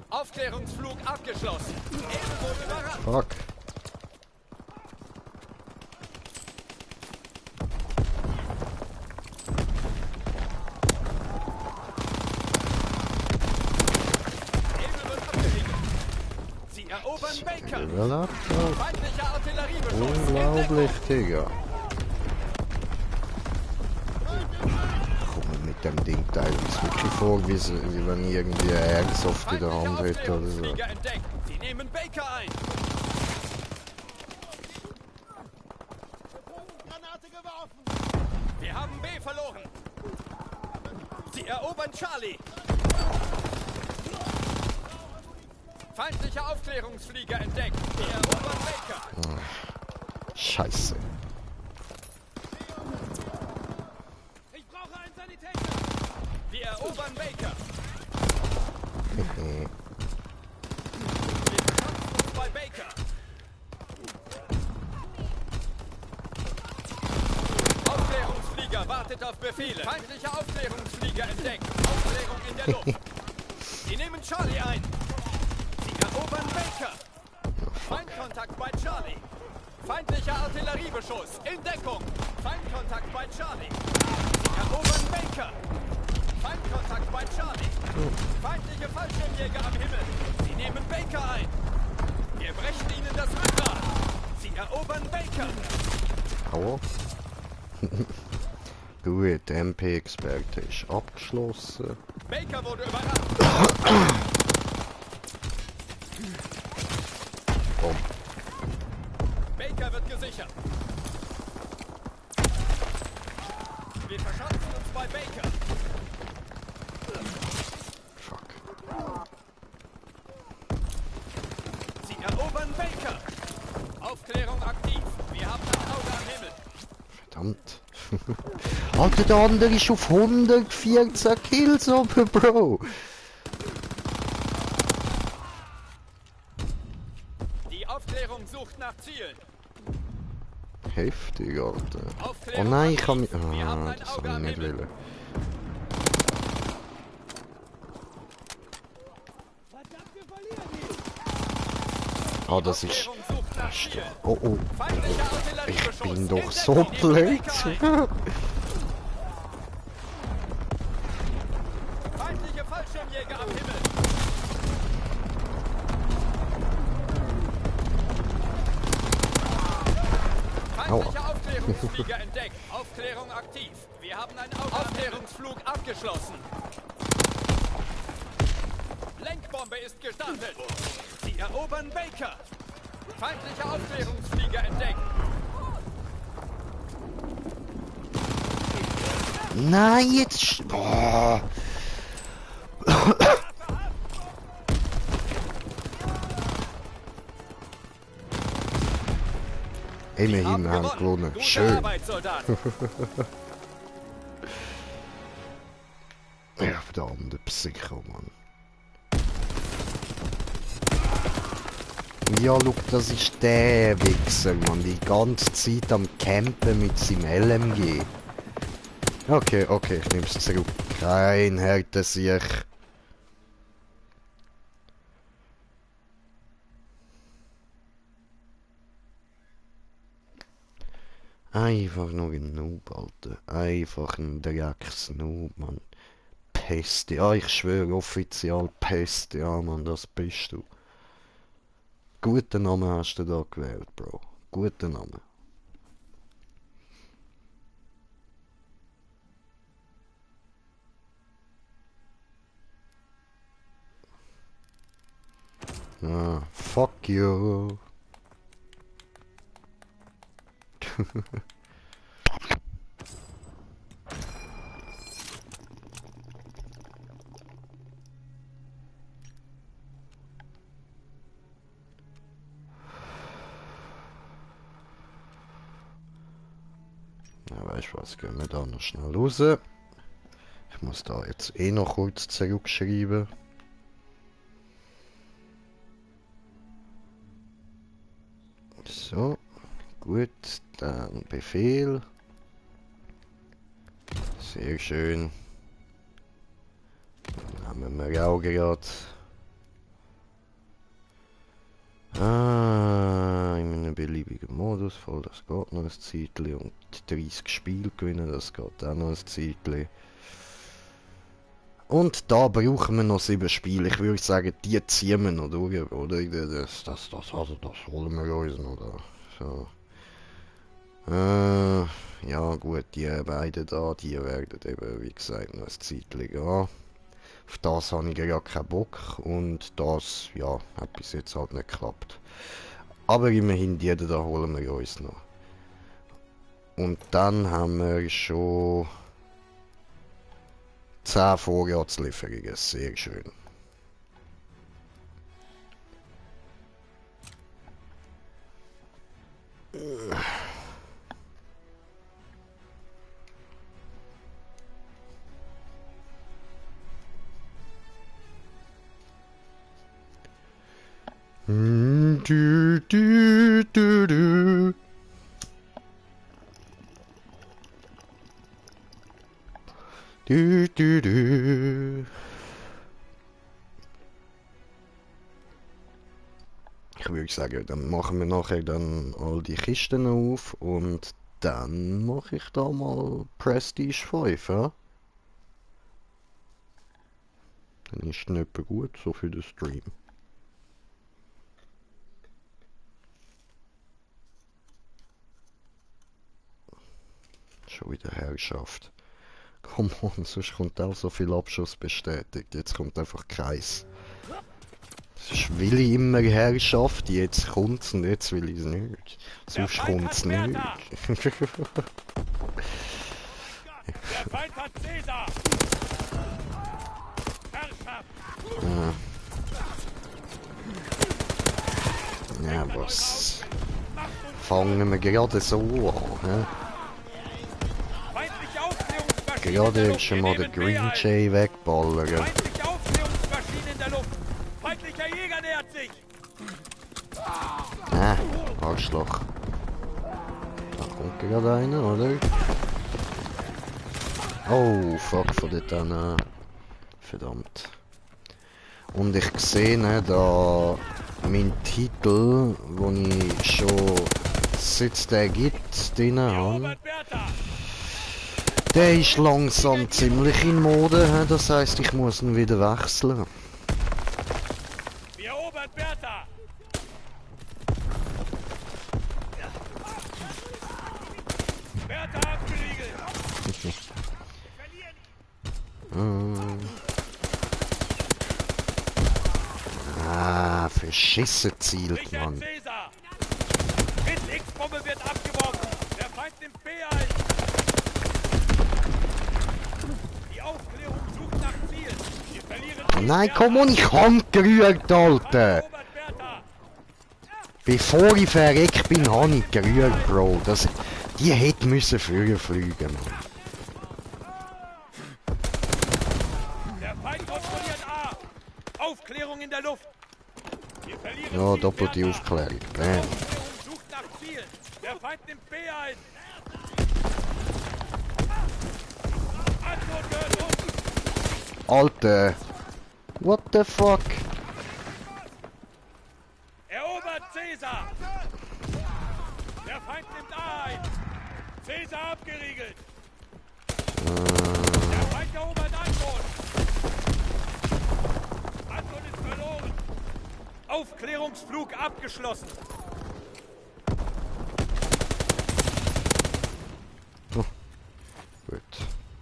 Aufklärungsflug abgeschlossen. Able wurde überrannt. Fuck. Able wird abgeriegelt. Sie erobern Baker. Level up. Feindlicher Artilleriebeschuss. Unglaublich, Digga. Kommt mit dem Ding teilweise wirklich vor, wie wenn ich irgendwie eine Airsoft in der Hand hätte oder so. Aufklärungsflieger entdeckt. Sie nehmen Baker ein. Wir haben B verloren. Sie erobern Charlie. Feindlicher Aufklärungsflieger entdeckt. Wir erobern Baker. Scheiße. Ich brauche einen Sanitäter. Wir erobern Baker. Wir bekämpfen uns bei Baker. Aufklärungsflieger wartet auf Befehle. Feindlicher Aufklärungsflieger entdeckt. Aufklärung in der Luft. Sie nehmen Charlie ein. Sie erobern Baker. Feindkontakt bei Charlie. Feindlicher Artilleriebeschuss. In Deckung. Feindkontakt bei Charlie. Sie erobern Baker. Feindkontakt bei Charlie. Feindliche Fallschirmjäger am Himmel. Sie nehmen Baker ein. Wir brechen ihnen das Rückgrat. Sie erobern Baker. Aua. Gut, MP-Experte ist abgeschlossen. Baker wurde überrannt. Boom. Baker wird gesichert. Wir verschanzen uns bei Baker. Fuck. Sie erobern Baker. Aufklärung aktiv. Wir haben ein Auge am Himmel. Verdammt. Alter, der andere ist auf 114 Kills oben, Bro. Die Aufklärung sucht nach Zielen. Heftig, Alter. Oh Aufklärung nein, ich aktiv. kann mich... Wir haben Ah, ein das Auge habe ich am nicht Himmel. wollen. Ah, das ist... Aufklärung sucht nach Zielen. Oh, oh. Feindlicher Ich Artilleriebeschuss. bin doch In so Deckung. blöd. Baker ein. Feindliche Fallschirmjäger am Himmel. Feindlicher Aufklärungsflieger entdeckt. Aufklärung aktiv. Wir haben einen Aufklärungsflug abgeschlossen. Lenkbombe ist gestartet. Sie erobern Baker. Feindlicher Aufklärungsflieger entdeckt. Nein, jetzt... Boah. Immerhin, wir haben gewonnen. Gute Schön. Arbeit, Soldat. Ja, verdammte Psycho, Mann. Ja, schau, das ist der Wichser, Mann. Die ganze Zeit am Campen mit seinem LMG. Okay, okay, ich nehme es zurück. Kein Härtesiech. Einfach nur ein Noob, Alter. Einfach ein Drecksnoob, Mann. Pest, ja, ich schwöre, offiziell Pest, ja, Mann, das bist du. Guten Namen hast du da gewählt, Bro. Guten Namen. Ah, fuck you. Ja, weißt du was, gehen wir da noch schnell raus. Ich muss da jetzt eh noch kurz zurückschreiben. So, gut, dann Befehl. Sehr schön. Dann haben wir auch gerade. In einem beliebigen Modus, voll, das geht noch ein Zeitchen. Und 30 Spiele gewinnen, das geht auch noch ein Zeitchen. Und da brauchen wir noch 7 Spiele. Ich würde sagen, die ziehen wir noch durch, oder? Das holen wir uns noch da. So. Ja gut, die beiden da, die werden eben, wie gesagt, noch ein Zeitchen gehen. Auf das habe ich ja keinen Bock und das, ja, hat bis jetzt halt nicht geklappt. Aber immerhin, die da holen wir uns noch. Und dann haben wir schon 10 Vorratslieferungen, sehr schön. Du, du, du, du. Du, du, du. Ich würde sagen, dann machen wir nachher dann all die Kisten auf und dann mache ich da mal Prestige 5, ja? Dann ist nicht mehr gut, so für den Stream. Schon wieder Herrschaft. Come on, sonst kommt auch so viel Abschuss bestätigt. Jetzt kommt einfach keins. Sonst will ich immer Herrschaft, jetzt kommt's und jetzt will ich es nicht. Sonst kommt's nicht. Der Feind hat Caesar! Herrschaft! Ja, was fangen wir gerade so an, hä? Feindliche Aufklärungsmaschinen Gerade in der schon Luft. mal Wir den nehmen Green Mehrheit. Jay wegballern. Feindliche Aufklärungsmaschinen in der Luft. Feindlicher Jäger nähert sich. Arschloch. Da kommt gerade einer, oder? Oh, fuck, von dort an. Verdammt. Und ich sehe, ne, da mein Titel, den ich schon seit es den gibt, drin habe, Robert Bertha! der ist langsam ziemlich in Mode. He? Das heisst, ich muss ihn wieder wechseln. Wir erobern Bertha! Bertha abgeriegelt! Verschissen zielt, Richard Mann. Caesar! Mit X-Bombe wird abgeworfen! Der Feind nimmt B ein! Die Aufklärung sucht nach Ziel! Wir verlieren Nein, komm on, ich hab gerührt, Alter! Robert Bertha! Bevor ich verreckt bin, habe ich gerührt, Bro. Die hätte müssen früher fliegen, Mann. Der Feind kontrolliert A! Aufklärung in der Luft! Wir verlieren Ja, Ziel doppelte Bertha. Aufklärung. Bam. Aufklärung sucht nach Ziel! Der Feind nimmt B ein! Alter! What the fuck? Erobert Caesar! Der Feind nimmt A ein! Caesar abgeriegelt! Der Feind erobert Anton! Anton ist verloren! Aufklärungsflug abgeschlossen! Gut.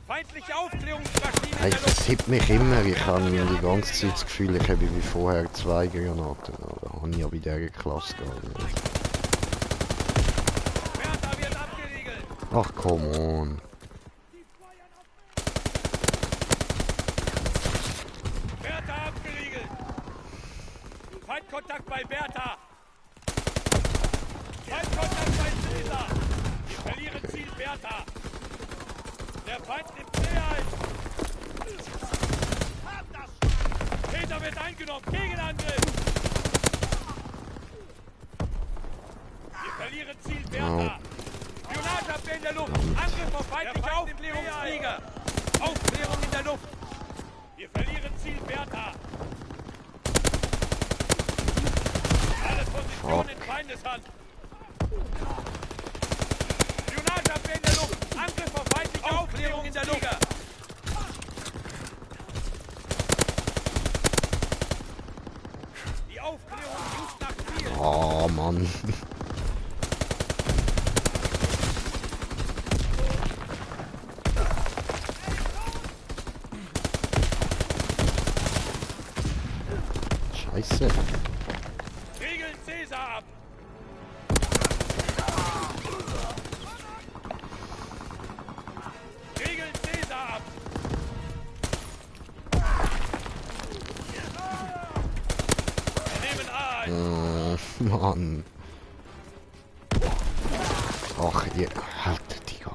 Feindliche Aufklärungsmaschine in Hey, der das Luft! hebt mich immer. Ich habe die ganze Zeit das Gefühl, ich habe wie vorher 2 Granaten. Aber habe ich ja bei dieser Klasse gar nicht. Bertha wird abgeriegelt! Ach, come on. Bertha abgeriegelt! Feindkontakt bei Bertha! Feindkontakt bei Caesar! Wir verlieren Ziel Bertha! Der Feind nimmt C ein! Caesar wird eingenommen! Gegenangriff! Wir verlieren Ziel Bertha! Spionageabwehr in der Luft! Angriff auf feindliche Aufklärungsflieger! Aufklärung in der Luft! Wir verlieren Ziel Bertha! Alle Positionen in Feindeshand! Spionageabwehr in der Luft! Angriff auf feindliche Aufklärung in der Luft! Die Aufklärung sucht nach Ziel! Oh, Mann. Scheiße. Regeln Caesar ab! Regeln Caesar ab! Wir nehmen A ein! Mann. Ach, ihr. Alter, Digga.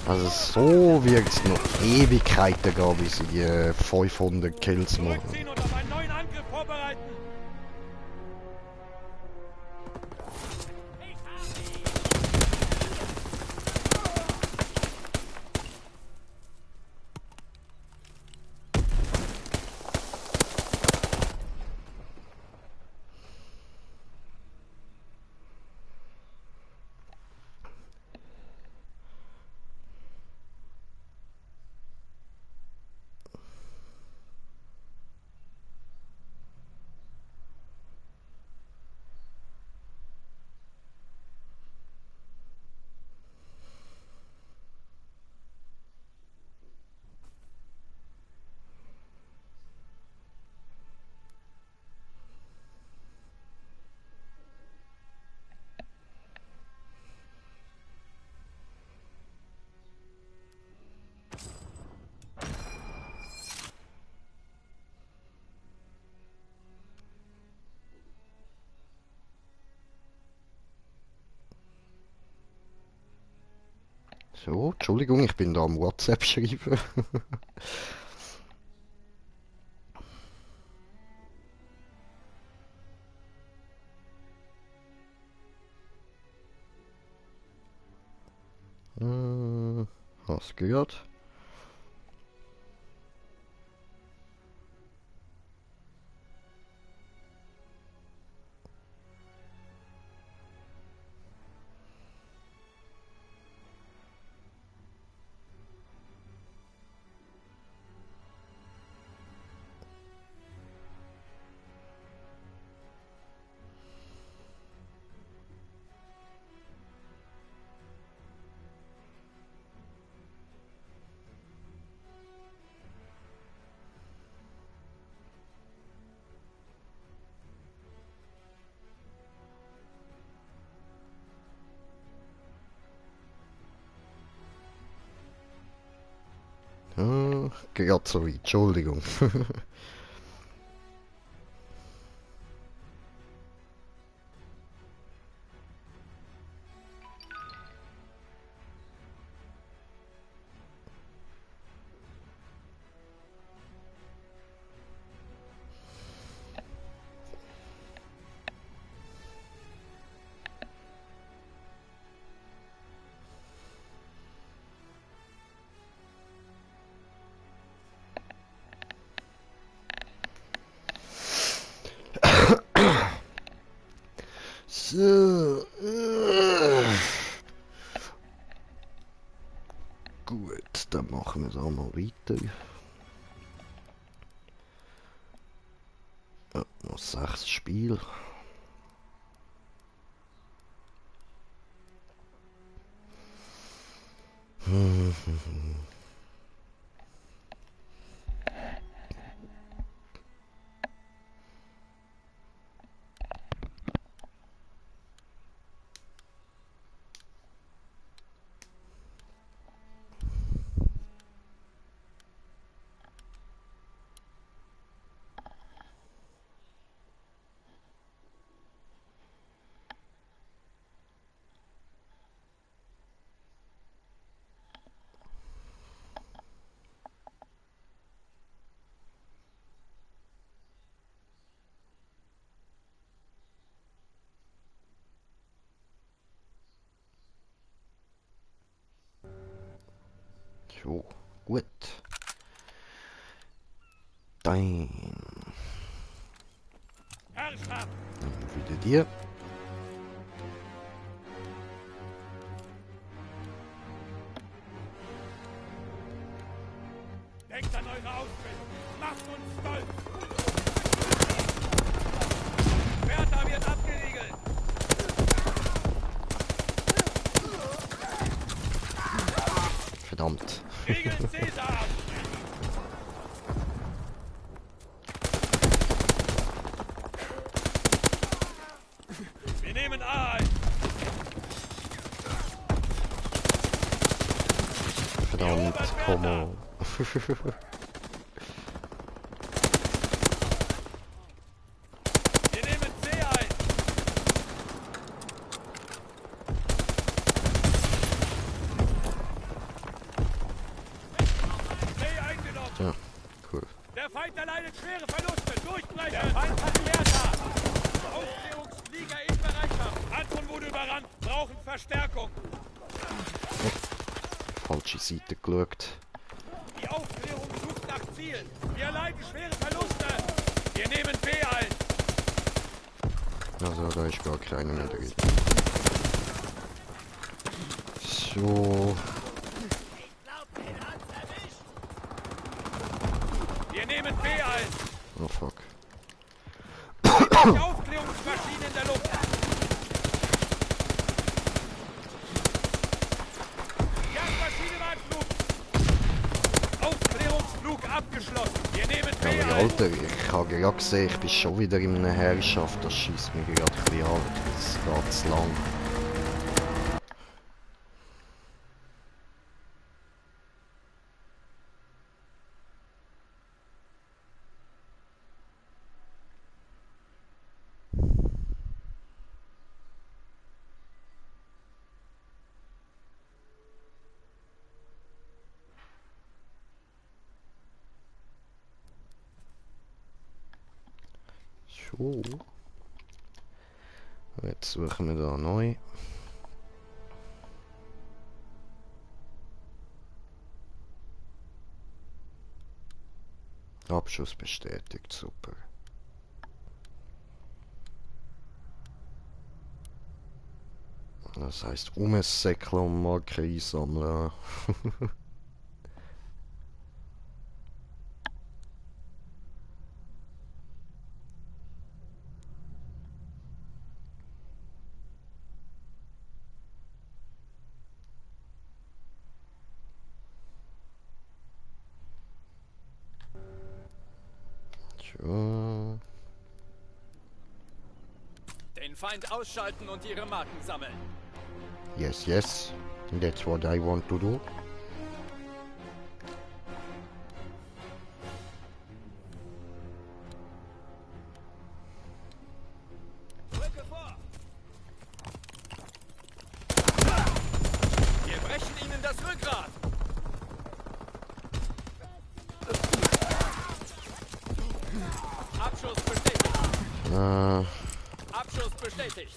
Also, so wird es noch Ewigkeiten gehen, bis sie die 500 Kills machen. Zurückziehen und auf einen neuen Angriff vorbereiten! So, Entschuldigung, ich bin da am WhatsApp schreiben. Hast gehört? Geht so weit, Entschuldigung. Gut, dann machen wir es auch mal weiter. Ja, noch 6 Spiele. So, gut. Dann Herrschaft! wieder dir. Denkt an eure Ausbildung! Macht uns stolz! Bertha wird abgeriegelt! Verdammt. Riegeln Caesar ab! Wir nehmen A ein! Verdammt, komm on. Wir nehmen C ein! C eingenommen! Ja, cool. Der Feind erleidet schwere Verluste! Durchbrechen! Der Feind hat Bertha! Aufklärungsflieger in Bereitschaft! Anton wurde überrannt! Brauchen Verstärkung! Falsche Seite geschaut. Die Aufklärung sucht nach Zielen! Wir erleiden schwere Verluste! Wir nehmen B ein! Also, da ist gar keiner mehr drin. So. Wir nehmen B ein! Oh fuck. Die Aufklärungsmaschine in der Luft! Jagdmaschine war Flug! Aufklärungsflug abgeschlossen! Wir nehmen B Ja, aber ein! Alter, ich habe gerade gesehen, ich bin schon wieder in einer Herrschaft. Das schießt mich gerade ein bisschen an. Das geht zu lang. So. Jetzt suchen wir da neu. Abschuss bestätigt, super. Das heisst, umsäckeln und Marken einsammeln. So. Den Feind ausschalten und ihre Marken sammeln! Yes, yes. That's what I want to do. Rücke vor! Wir brechen ihnen das Rückgrat! Abschuss bestätigt! Abschuss bestätigt!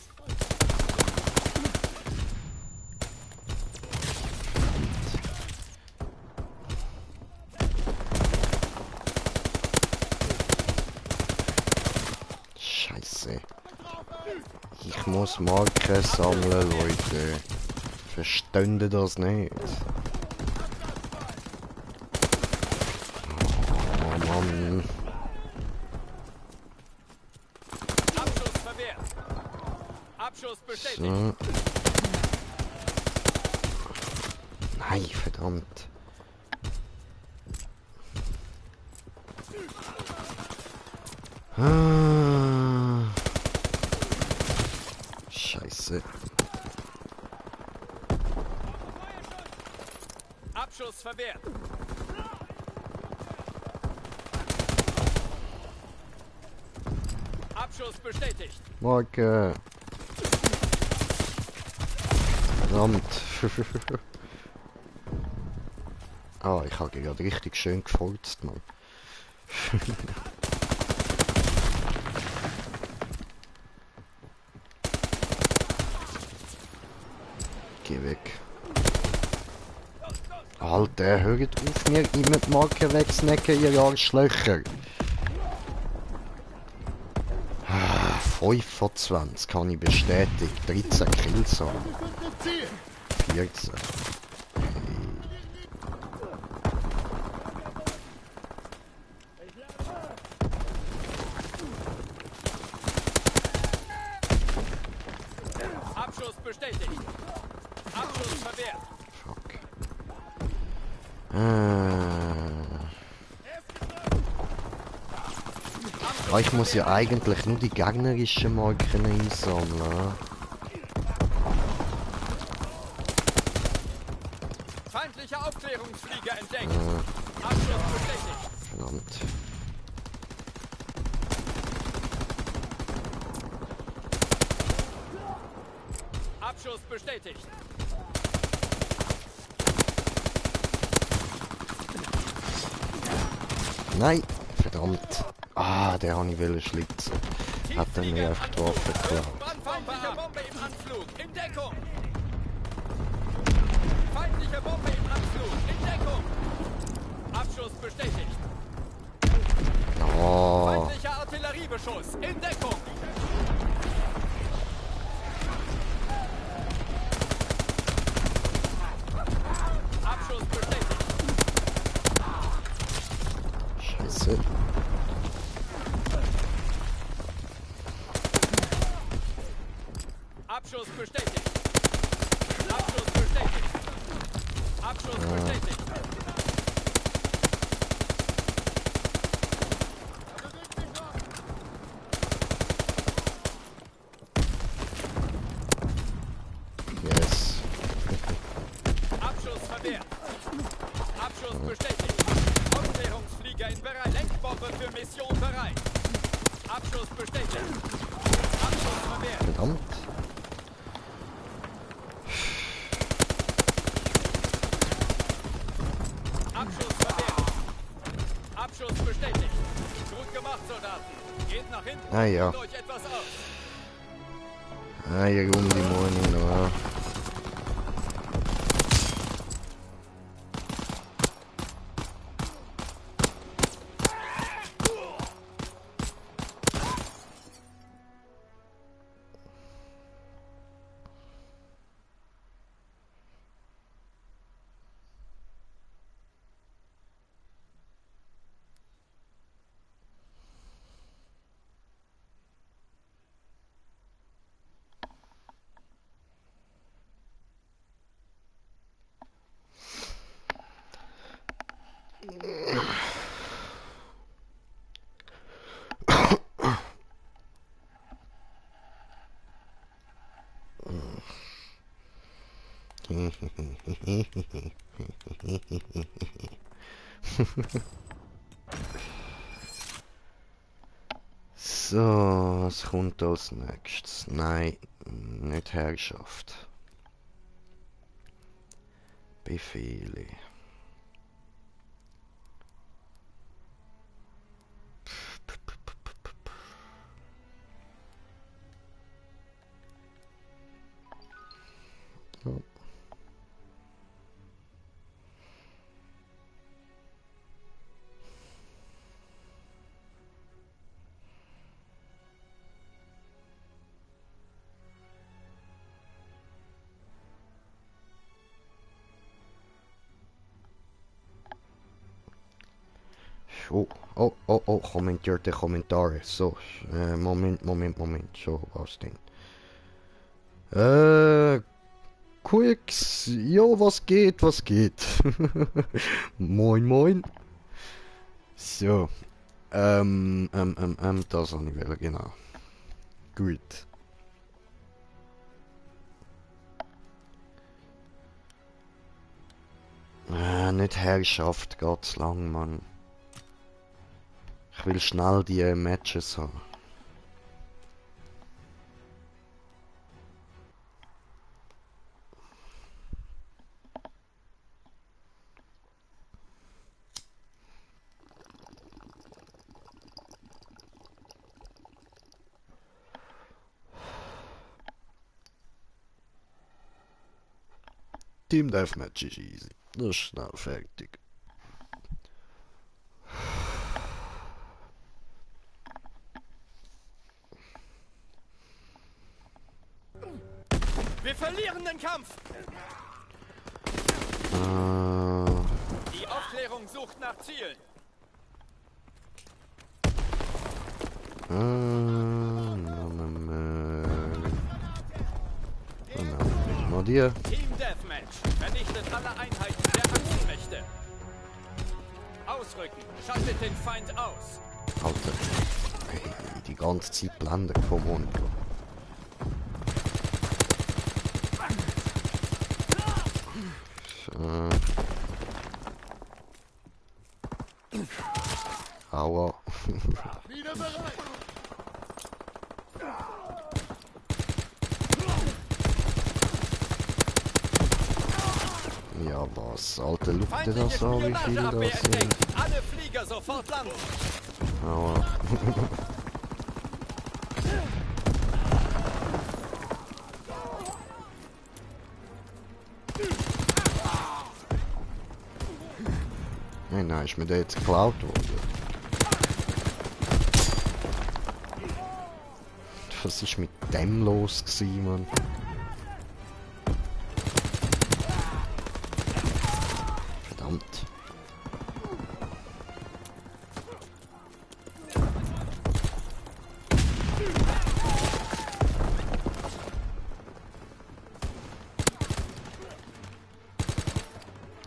Scheiße. Ich muss Marken sammeln, Leute. Verstehen ihr das nicht? bestätigt. So. Nein, verdammt. Ah. Scheiße. Abschuss verwehrt. Abschuss bestätigt. Morgen. Verdammt. Ah, ich habe gerade richtig schön gefurzt, Mann. Geh weg. Alter, hört auf mir immer die Marke wegsnacken, ihr Arschlöcher. 25 kann ich bestätigt. 13 Kills haben. 14. Abschuss bestätigt. Abschuss verwehrt. Fuck. Ich muss ja eigentlich nur die gegnerischen Marken einsammeln. Feindlicher Aufklärungsflieger entdeckt. Abschuss bestätigt. Verdammt. Abschuss bestätigt. Nein, verdammt. Ah, der habe ich wollen schlitzen. Hat er mir einfach die Waffe geklaut. Feindliche Bombe im Anflug. In Deckung. Feindliche Bombe im Anflug. In Deckung. Abschuss bestätigt. Oh, Feindlicher Artilleriebeschuss. In Deckung. Abschuss bestätigt. Scheiße. Abschuss bestätigt. Abschuss bestätigt. Abschuss bestätigt. Yes. Abschuss verwehrt. Abschuss bestätigt. Aufklärungsflieger in bereit. Lenkbombe für Mission bereit. Abschuss bestätigt. Abschuss verwehrt. Verdammt. Abschuss verwehrt. Abschuss bestätigt. Gut gemacht, Soldaten. Geht nach hinten Ah ja. und euch etwas aus. Ah, hier rum die Moni noch. So, was kommt als nächstes? Nein, nicht Herrschaft. Befehle. Oh. Oh, kommentierte Kommentare. So, Moment. So, was denn? Quicks, jo, was geht, was geht? Moin, moin. So, das habe ich wählen, genau. Gut. Nicht Herrschaft, geht's lang, Mann. Ich will schnell die Matches haben. Team Deathmatch ist easy. Das ist schnell fertig. Wir verlieren den Kampf! Die Aufklärung sucht nach Zielen. Mal dir. Team Deathmatch vernichtet alle Einheiten der Achsenmächte. Ausrücken, schaltet den Feind aus. Alter. Hey, die ganze Zeit blenden vom Monitor. Aua. Wieder bereit! Ja, was? Alter, schau dir Feindliche das an, wie viele da Spionageabwehr sind. entdeckt. Alle Flieger sofort landen. Aua. Nein, ist mir der jetzt geklaut worden? Was ist mit dem los gewesen, Mann? Verdammt.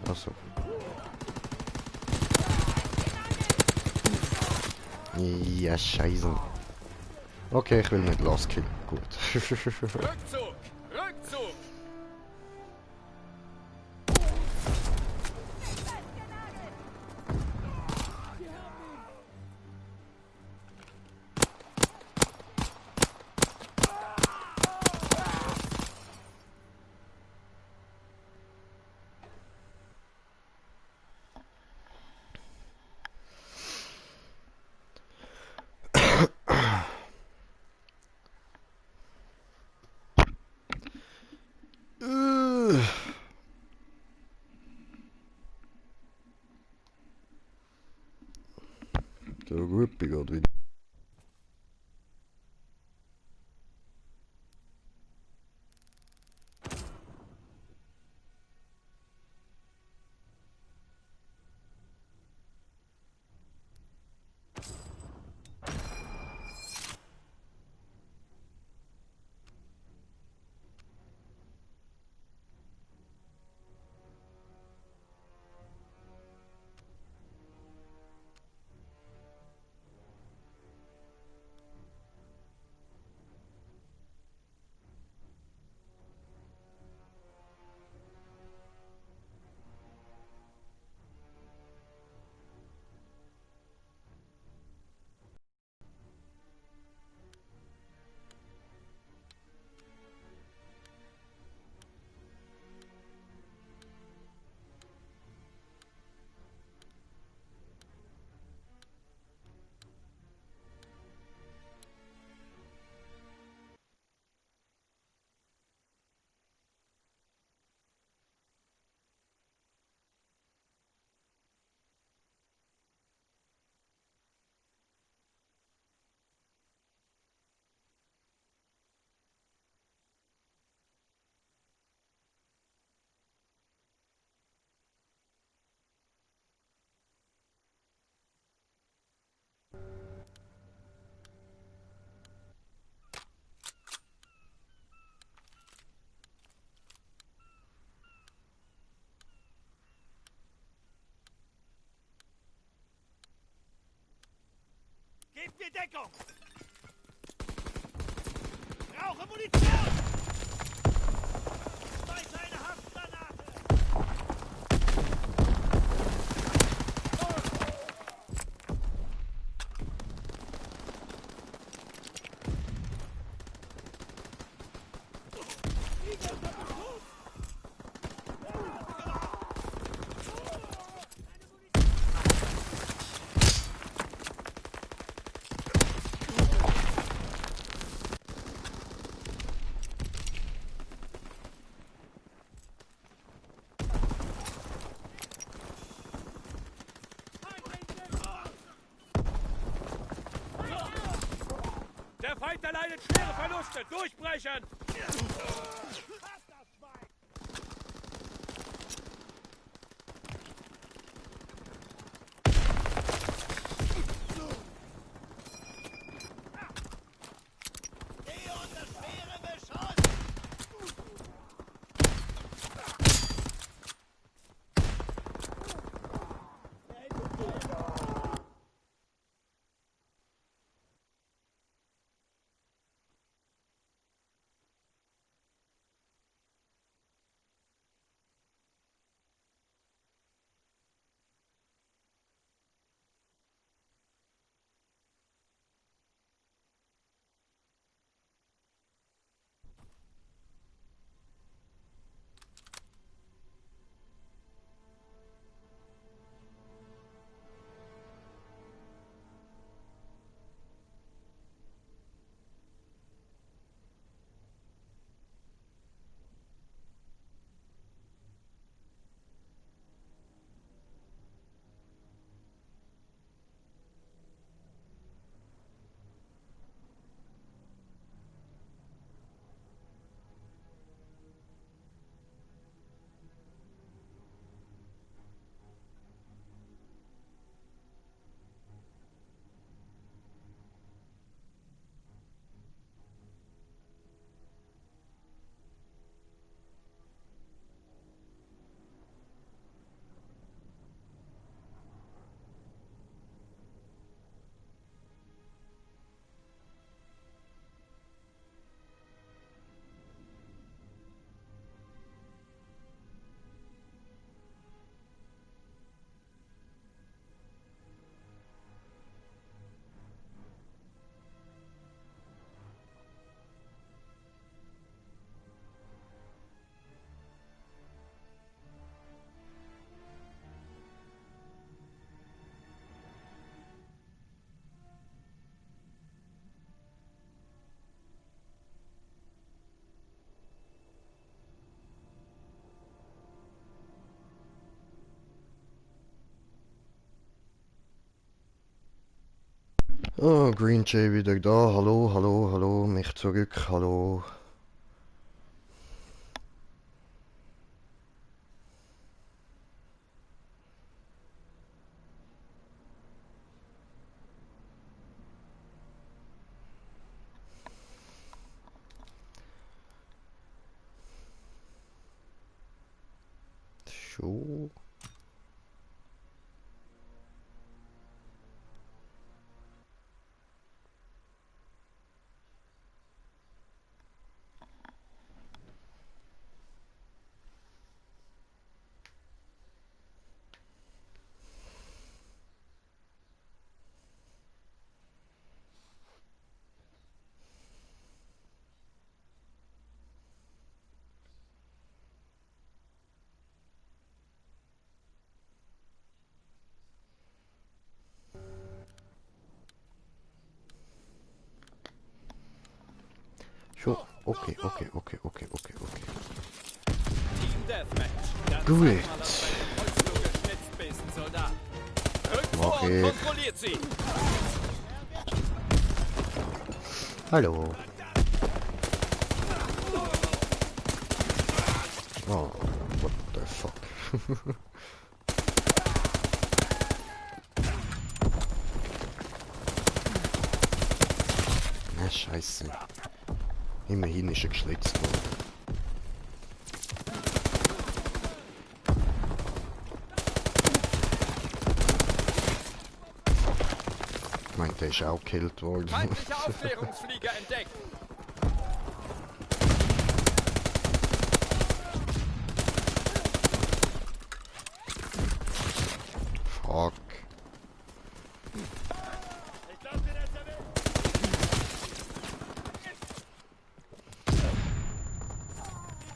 Achso. Ja, scheiße. Okay, ich will nicht Last Kill. Gut. Rückzug! Rückzug! Der Ruppi geht wieder. Gebt mir Deckung! Brauche Munition! Schmeiß eine Haftgranate! Der Feind erleidet schwere Verluste! Durchbrechen! Oh, Green Jay wieder da. Hallo, hallo, hallo. Mich zurück. Hallo. So. So, okay. Team Deathmatch. Dann Gut. zeig mal, dass du bei den Holzflug geschnitzt bist, Soldat. Rückt vor Okay. und kontrolliert sie. Hallo. Oh, what the fuck? Na, scheiße. Immerhin ist er geschlitzt worden. Mein der ist auch gekillt worden. Feindliche Aufklärungsflieger entdeckt. Fuck. Ich glaub, den ist erwischt. Die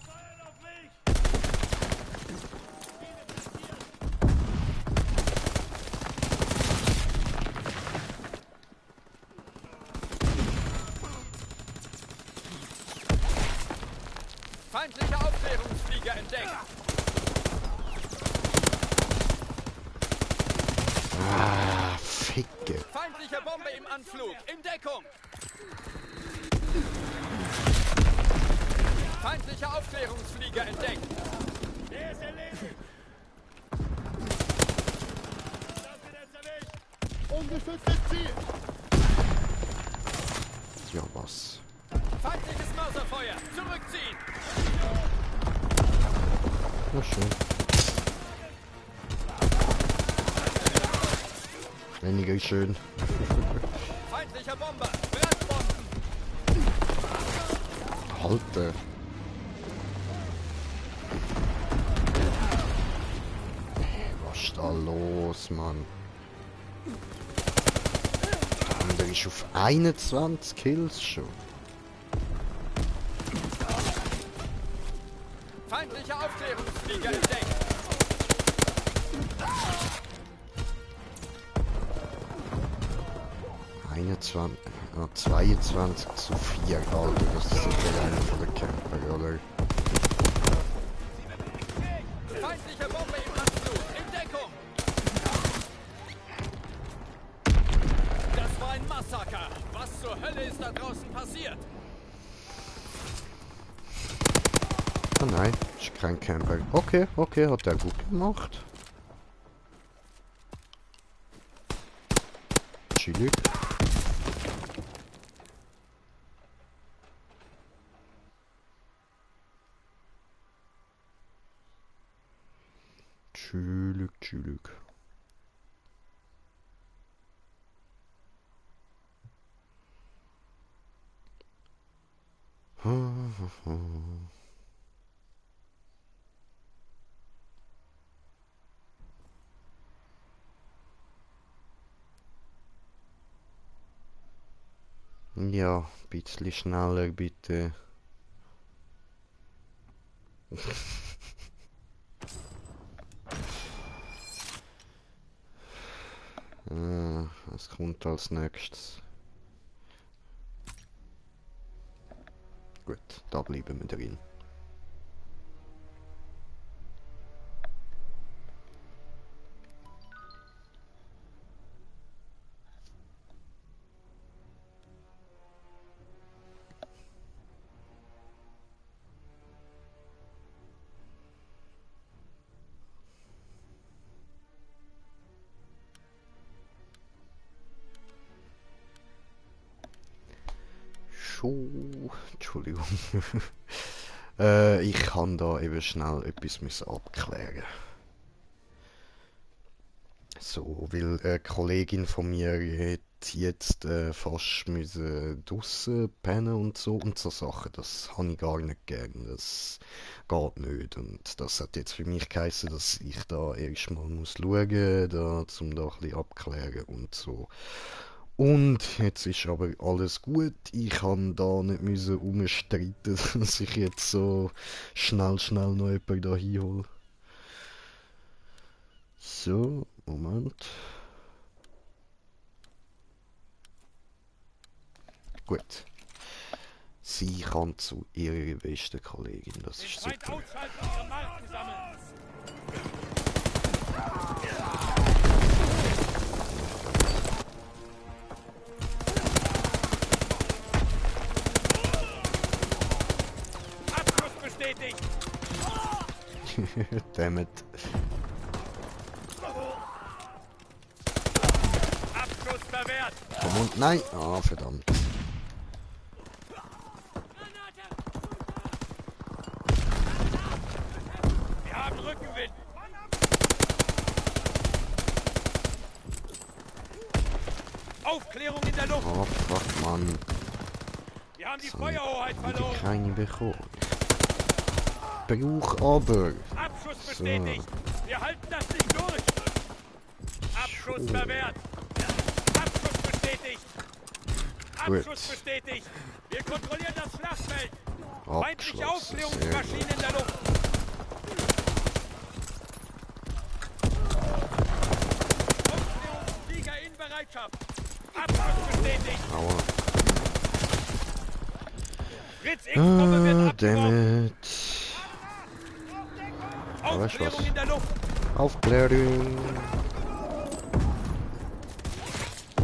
feuern auf mich. Feindliche Aufklärungsflieger entdeckt. Ah, Ficke. Feindliche Bombe im Anflug. In Deckung. Feindliche Aufklärungsflieger entdeckt. Der ist erledigt. Ungestütztes Ziel! Ja, was? Feindliches Mörserfeuer. Zurückziehen. Na schön. Weniger schön. Feindlicher Bomber. Brandbomben. Alter. Was ist da los, Mann? Und der ist auf 21 Kills schon. Feindliche Aufklärungsflieger entdeckt. Ah, 22:4, Alter, das ist sicher einer von den Camper, oder? Feindliche Bombe im Anflug. In Deckung. Das war ein Massaker. Was zur Hölle ist da draußen passiert? Ah nein, ist kein Camper. Okay, okay, hat er gut gemacht. Chillig. Chillig, chillig. Ja, ein bisschen schneller bitte. Was kommt als nächstes? Gut, da bleiben wir drin. Entschuldigung. Ich kann da eben schnell etwas müssen abklären. So, weil eine Kollegin von mir hat jetzt fast müssen draussen pennen und so Sachen. Das habe ich gar nicht gern. Das geht nicht. Und das hat jetzt für mich geheißen, dass ich da erstmal muss schauen, da, um da ein bisschen abklären und so. Und jetzt ist aber alles gut. Ich kann da nicht müssen umstreiten, dass ich jetzt so schnell noch jemanden da hinhole. So, Moment. Gut. Sie kann zu ihrer besten Kollegin, das ist Feind super. ausschalten, ihre Marken sammeln. Abschuss bestätigt. Dammit. Abschuss verwehrt. Komm und nein! Ah, verdammt. Wir haben Rückenwind. Aufklärung in der Luft. Oh, fuck, Mann. Wir haben die So, Feuerhoheit wieder verloren. keine bekommen. Brauch aber. Abschuss So. bestätigt. Wir halten das nicht durch. Abschuss So. verwehrt. Abschuss bestätigt. Gut. Abschuss bestätigt. Wir kontrollieren das Schlachtfeld. Feindliche Abgeschlossen. Sehr Aufklärungsmaschinen gut. in der Luft. Aufklärungsflieger in Bereitschaft. Abschuss bestätigt. Aua. Fritz X-Bombe wird Ah, abgeworfen. dammit. Aber ich Aufklärung was. in der Luft. Aufklärung.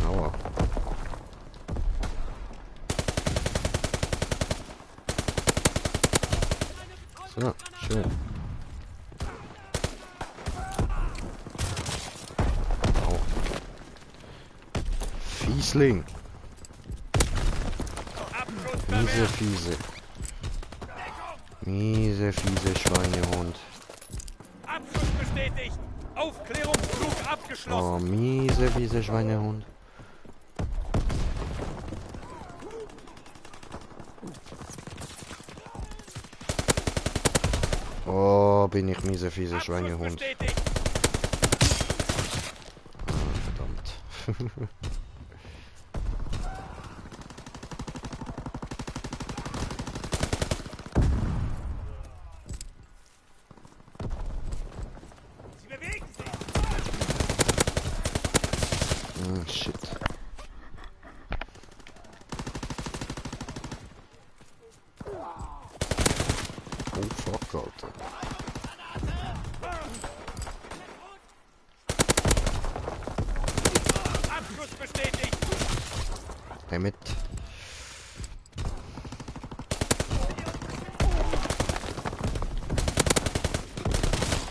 Aua. So, schön. Au. Fiesling. Abschuss Miese, verwehrt. fiese. Miese, fiese Schweinehund. Abschuss bestätigt. Aufklärungsflug abgeschlossen. Oh, miese, fiese Schweinehund. Oh, bin ich miese, fiese Abschuss Schweinehund. bestätigt. Verdammt. Sie bewegen sich. Shit. Oh, fuck, Alter. Abschuss bestätigt. Hey, mit.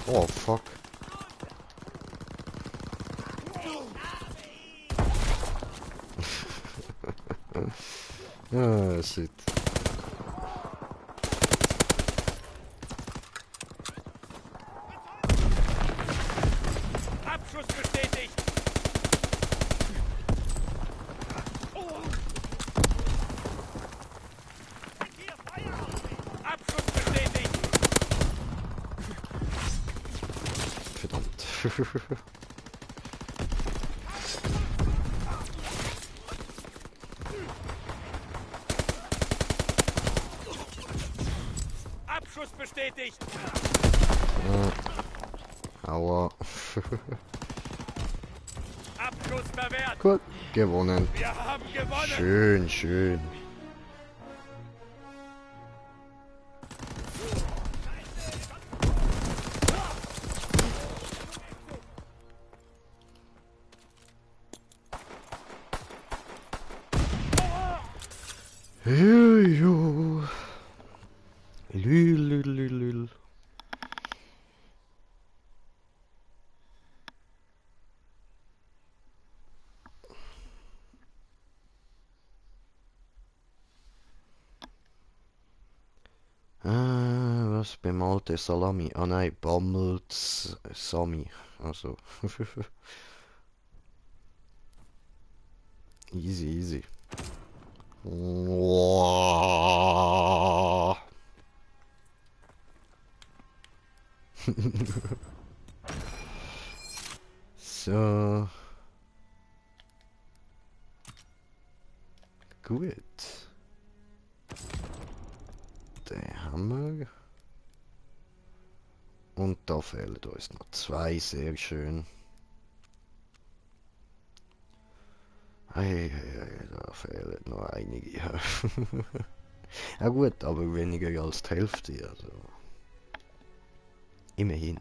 Oh, fuck. Ah, shit. Abschuss bestätigt. Abschuss bestätigt. Verdammt. Abschuss bestätigt. Aua. Abschuss verwehrt. Gut, gewonnen. Wir haben gewonnen. Schön, schön. Jo. Lül, lül, lül, lül. Was bemalte Salami? Ah nein, Bammels Sami. Also. Easy, easy. Wow. So. Gut. Den haben wir. Und da fehlen uns noch zwei, sehr schön. Hey, da fehlen noch einige. Ja gut, aber weniger als die Hälfte, also. Immerhin.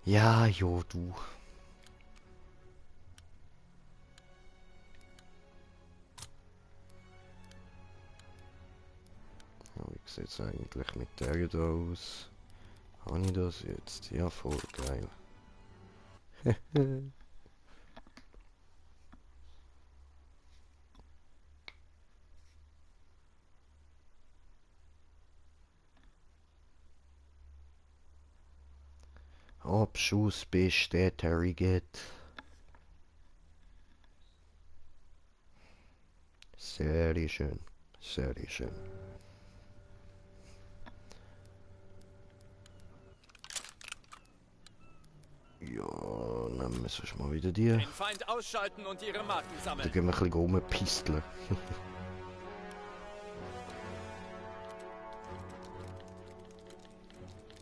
Ja, jo, du. Ja, wie sieht es eigentlich mit der da aus? Habe ich das jetzt? Ja, voll geil. Abschuss bestätigt. Sehr schön. Sehr schön. Ja, nehmen wir sonst mal wieder die. Den Feind ausschalten und ihre Marken Da sammeln. gehen wir ein bisschen rumpisteln.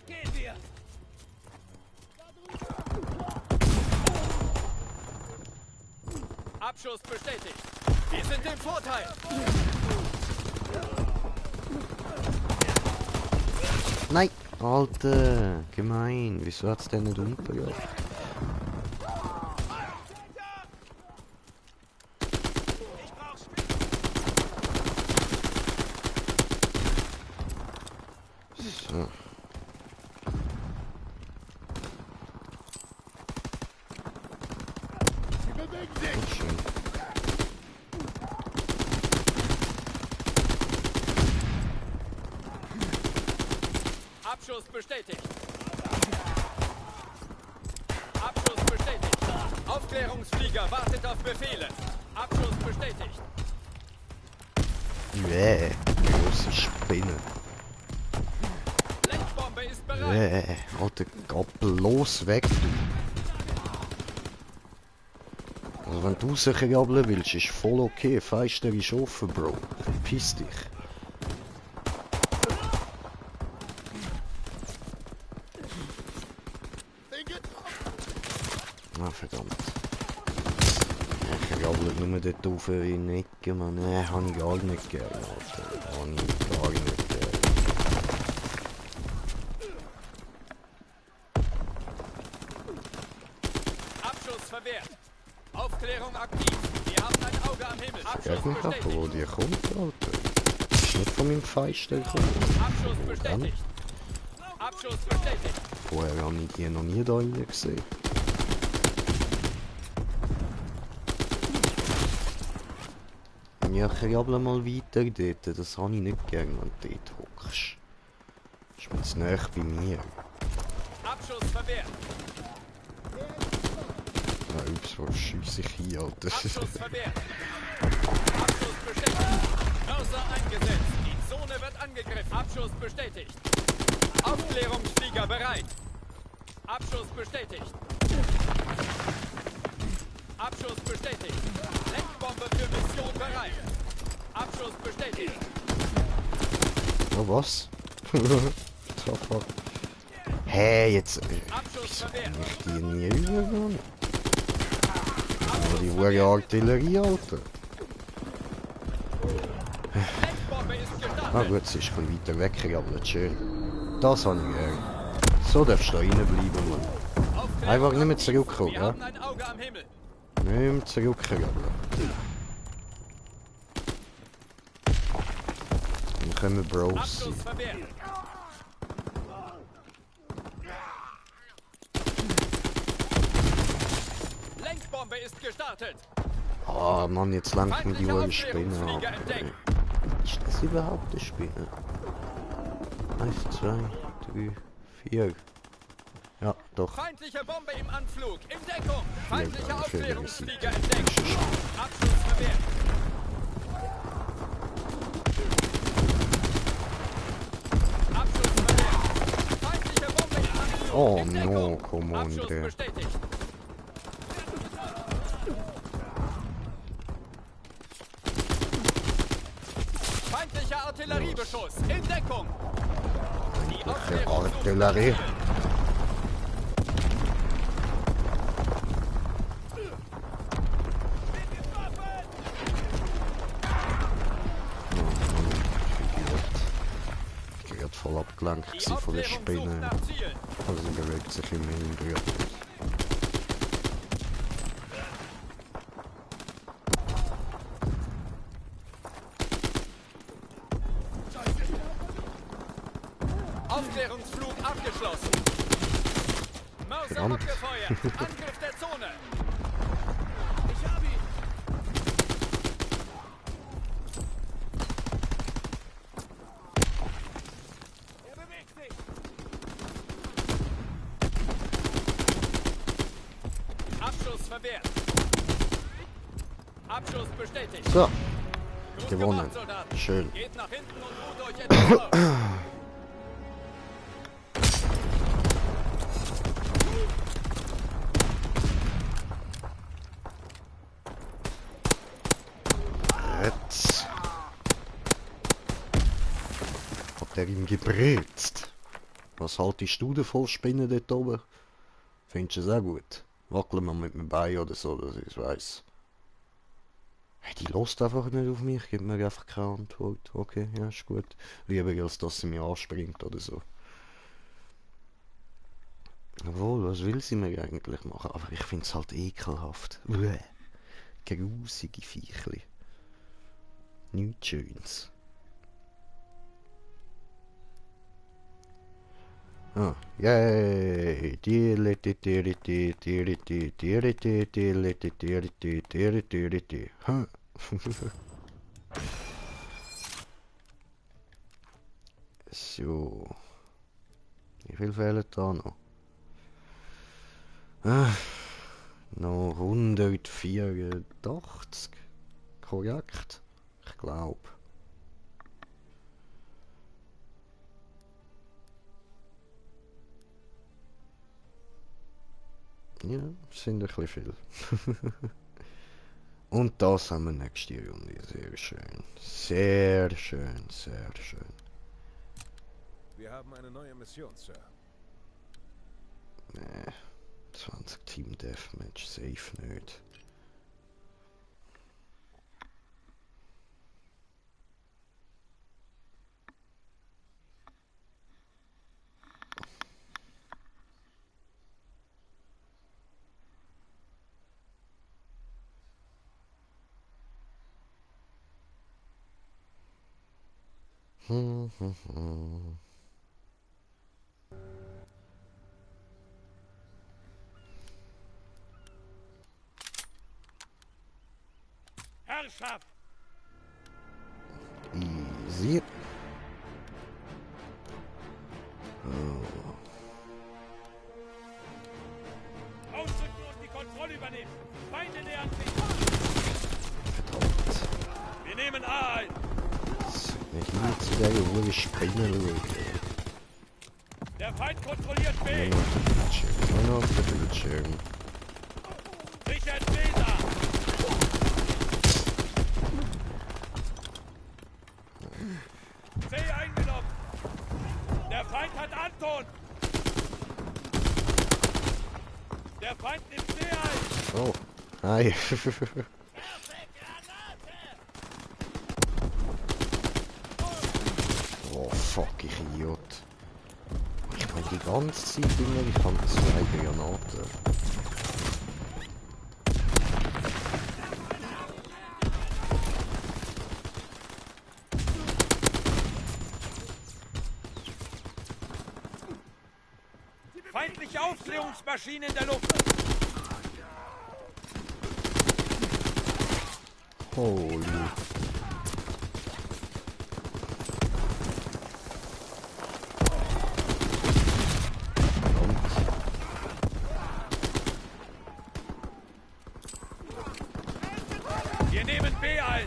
Gehen wir! Abschuss bestätigt. Wir sind im Vorteil. Nein! Alter! Gemein! Wieso hat's denn nicht untergebracht? So. Ach, schön. Abschuss bestätigt. Abschuss bestätigt. Aufklärungsflieger wartet auf Befehle. Abschuss bestätigt. Große Spinne. Lenkbombe ist bereit. Alter, Gappel, los weg, du. Also wenn du rausgabeln willst, ist voll okay. Feister ist offen, Bro. Verpiss dich. Ah, verdammt. Ich gabel nur dort rauf in die Ecke, Mann. Hab ich gar nicht gern, Alter. Hab ich gar nicht gern. Abschuss verwehrt. Aufklärung aktiv. Wir haben ein Auge am Himmel. Ich Abschuss nicht ab, wo bestätigt. die kommt, Alter. Ist nicht von meinem Feister gekommen. Abschuss bestätigt. Abschuss bestätigt. Vorher habe ich die noch nie da rein gesehen. Ja, ich gabel mal weiter dort. Das habe ich nicht gern, wenn du dort hockst. Ist mir zu nahe bei mir. Abschuss verwehrt. Ah, ups, wo schiesse ich hier, Alter? Abschuss verwehrt. Abschuss bestätigt. Mörser eingesetzt. Die Zone wird angegriffen. Abschuss bestätigt. Aufklärungsflieger bereit. Abschuss bestätigt. Abschuss bestätigt. Lenkbombe für Mission bereit. Abschuss bestätigt. Oh, was? So, fuck. Hey, jetzt... Abschuss Wieso verwehrt. kann ich die nie übergehen? Oh, die hohe Artillerie, Alter. Lenkbombe ist Ah gestartet. gut, sie ist ein bisschen weiter weg, aber schön. Das habe ich gern. So darfst du da reinbleiben, Mann. Aufklärung Einfach nicht mehr aktiv. zurückkommen, Wir ja? haben ein Auge am Himmel. Nicht mehr zurückgehen. Dann können wir Bros sein. Abschuss verwehrt. Lenkbombe ist gestartet. Ah, Mann, jetzt lenken die Feindliche hohe Spinne ab. Aufklärungsflieger entdeckt. Ist das überhaupt eine Spinne? 1, 2, 3, 4. Ja, doch. Feindliche Bombe im Anflug. In Deckung. Feindliche Ja, Aufklärungsflieger entdeckt. Abschuss verwehrt. Abschuss verwehrt. Feindliche Bombe im Anflug. Oh In no, Deckung. come on, Abschuss der. bestätigt. Feindlicher Artilleriebeschuss. In Deckung. Die Welche Aufklärung sucht Artillerie? Ich bin gerade voll abgelenkt Die gewesen von der Aufklärung sucht Spinne. nach Zielen. Also sie bewegt sich im Hintergrund. Aufklärungsflug abgeschlossen. Mörser Verdammt. abgefeuert. Angriff der Zone. Ich hab ihn. Er bewegt sich. wert. Abschuss bestätigt. So, Gut gewonnen. gemacht, Soldaten. Schön. Geht nach hinten und ruht euch etwas aus. Jetzt hat er ihm gebrüllt. Was haltest du davon, Spinnen dort oben? Findest du es auch gut? Wackeln wir mit dem Bein oder so, dass ich es weiss. Hey, die lässt einfach nicht auf mich, gibt mir einfach keine Antwort. Okay, ja, ist gut. Lieber als dass sie mir anspringt oder so. Obwohl, was will sie mir eigentlich machen? Aber ich finde es halt ekelhaft. Uäh. Grusige Viechli. Nichts Schönes. Ah, yay! So. Wie viel fehlen da noch? Ah, noch 184. Korrekt? Ich glaube. Ja, sind ein bisschen viel. Und das haben wir nächste Runde. Sehr schön. Sehr schön, sehr schön. Wir haben eine neue Mission, Sir. Nee, 20 Team Deathmatch, safe nicht. Herrschaft! Easy. Oh. Ausrücken und die Kontrolle übernehmen! Feinde nähern sich! Verdammt. Wir nehmen A ein! Nicht hier zu der Uhr Spinne. Der Feind kontrolliert B! Nur auf der Bildschirm. Nur auf der Bildschirm. Sichert Cäsar! C eingenommen! Der Feind hat Anton! Der Feind nimmt C ein! Oh. Hi. Oh fuck, ich Idiot. Ich meine die ganze Zeit immer, ich habe 2 Granaten. Feindliche Aufklärungsmaschine in der Luft! Holy. Wir nehmen B ein!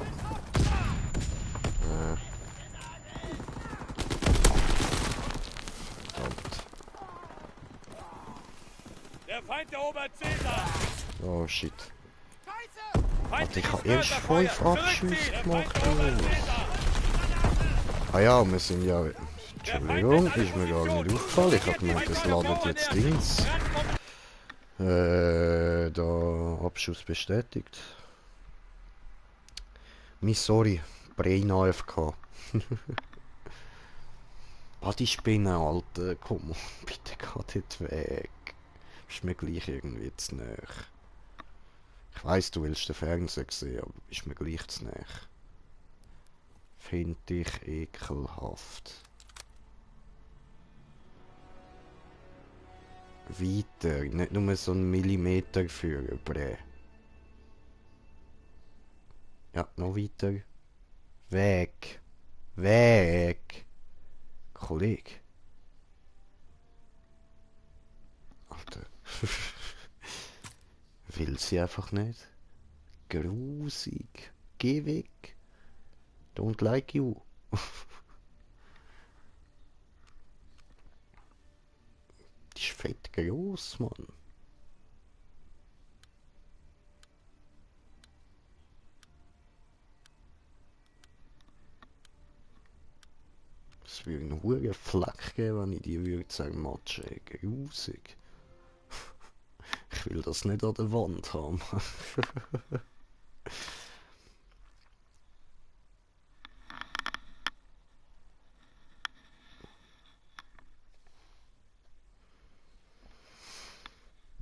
Der Feind erobert Cäsar! Oh shit. Feindliches Ich habe erst 5 Mörserfeuer! Abschüsse Zurückziehen! gemacht. Der Feind erobert Cäsar! Ah ja, wir sind ja... Entschuldigung, ist mir gar nicht aufgefallen. Ich habe gemeint, es ladet jetzt Dings. Da Abschuss bestätigt. Sorry, Brain AFK. Ah, die Spinne, Alter. Komm, bitte geh dort weg. Ist mir gleich irgendwie zu nah. Ich weiss, du willst den Fernseher sehen, aber ist mir gleich zu nah. Finde ich ekelhaft. Weiter, nicht nur so einen Millimeter führen, Bre. Ja, noch weiter. Weg. Weg. Kollege. Alter. Will sie einfach nicht. Grusig. Geh weg. Don't like you. Die ist fett groß, Mann. Es würde einen hohen Fleck geben, wenn ich die würde sagen, Matsche. Grusig. Ich will das nicht an der Wand haben.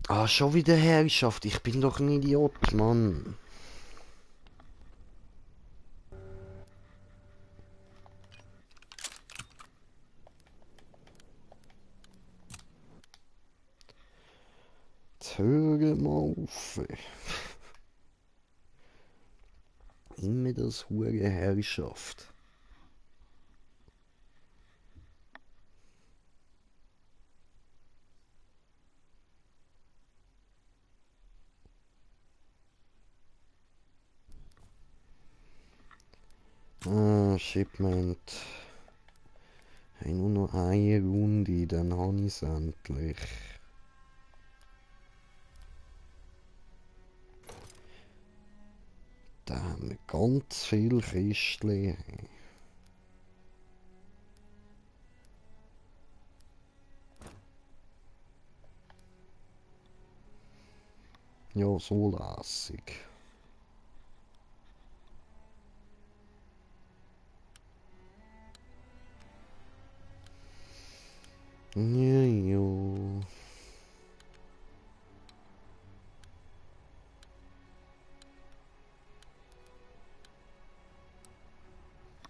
Ah, schon wieder Herrschaft. Ich bin doch ein Idiot, Mann. Jetzt höre mal auf. Immer das hure Herrschaft. Ah, Shipment. Ich habe nur noch eine Runde, dann habe ich es endlich. Da haben wir ganz viel Kistchen. Ja, so lässig. Ja, ja.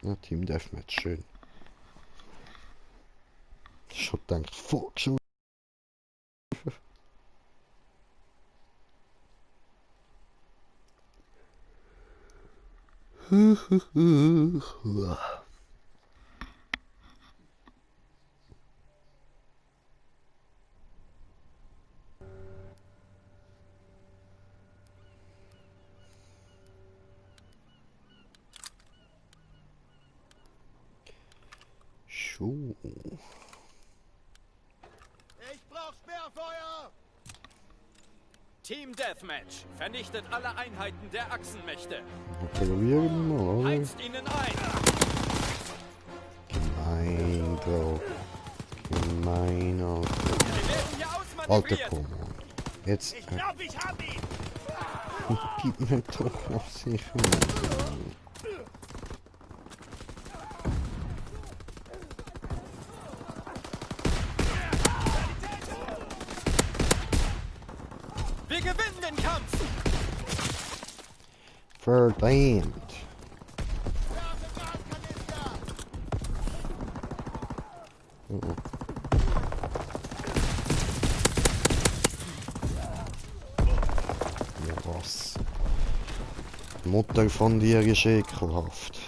Ja, Team Deathmatch, schön. Schon gedacht, fuck, schon. Schon. Ich brauch Sperrfeuer! Team Deathmatch. Vernichtet alle Einheiten der Achsenmächte. Probieren wir mal, oder? Heizt ihnen ein! Gemein, Bro. Gemein, Alter. Wir werden hier Alter, ausmanövriert! komm on. Jetzt, Ich glaub, ich hab ihn! gib mir doch noch sicher. Wir gewinnen den Kampf! Verdammt. Oh, oh. Ja, was? Die Mutter von dir ist ekelhaft.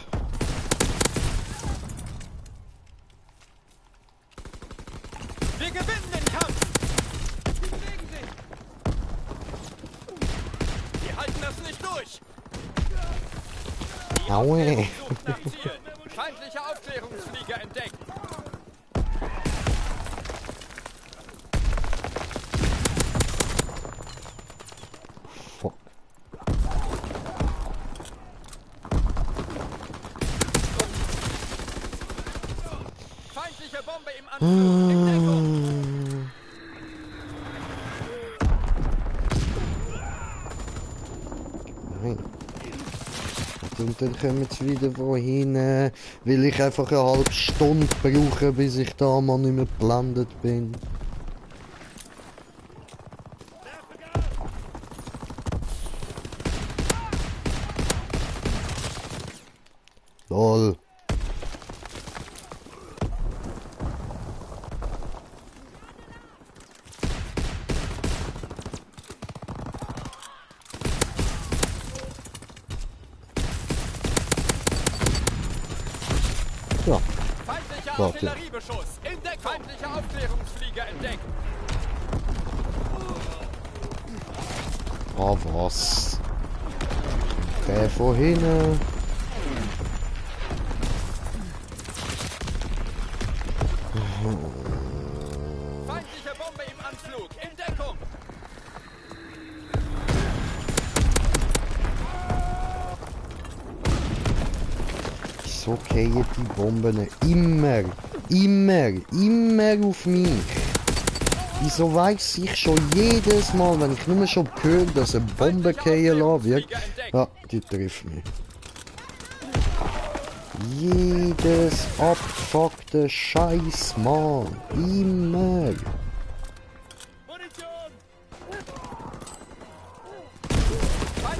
Wir gewinnen den Kampf! Sie bewegen sich! Wir halten das nicht durch! Die Aue. Aufklärung sucht nach Zielen. Feindliche Aufklärungsflieger entdeckt. Fuck. Feindliche Bombe im Anflug. In Deckung. Nein. Und dann kommen sie wieder wohin, weil ich einfach eine halbe Stunde brauche, bis ich da mal nicht mehr geblendet bin. Lol. Ja, Feindlicher Warte. Artilleriebeschuss. In Deckung. Feindliche Aufklärungsflieger entdeckt. Ah, was? Der von hinten. Feindliche Bombe im Anflug. In Deckung. So fallen die Bomben immer auf mich. Wieso weiß ich schon jedes Mal, wenn ich nur schon höre, dass eine Bombe fallen lassen wird? Ja, die trifft mich. Jedes abgefuckte Scheiß Mal. Immer.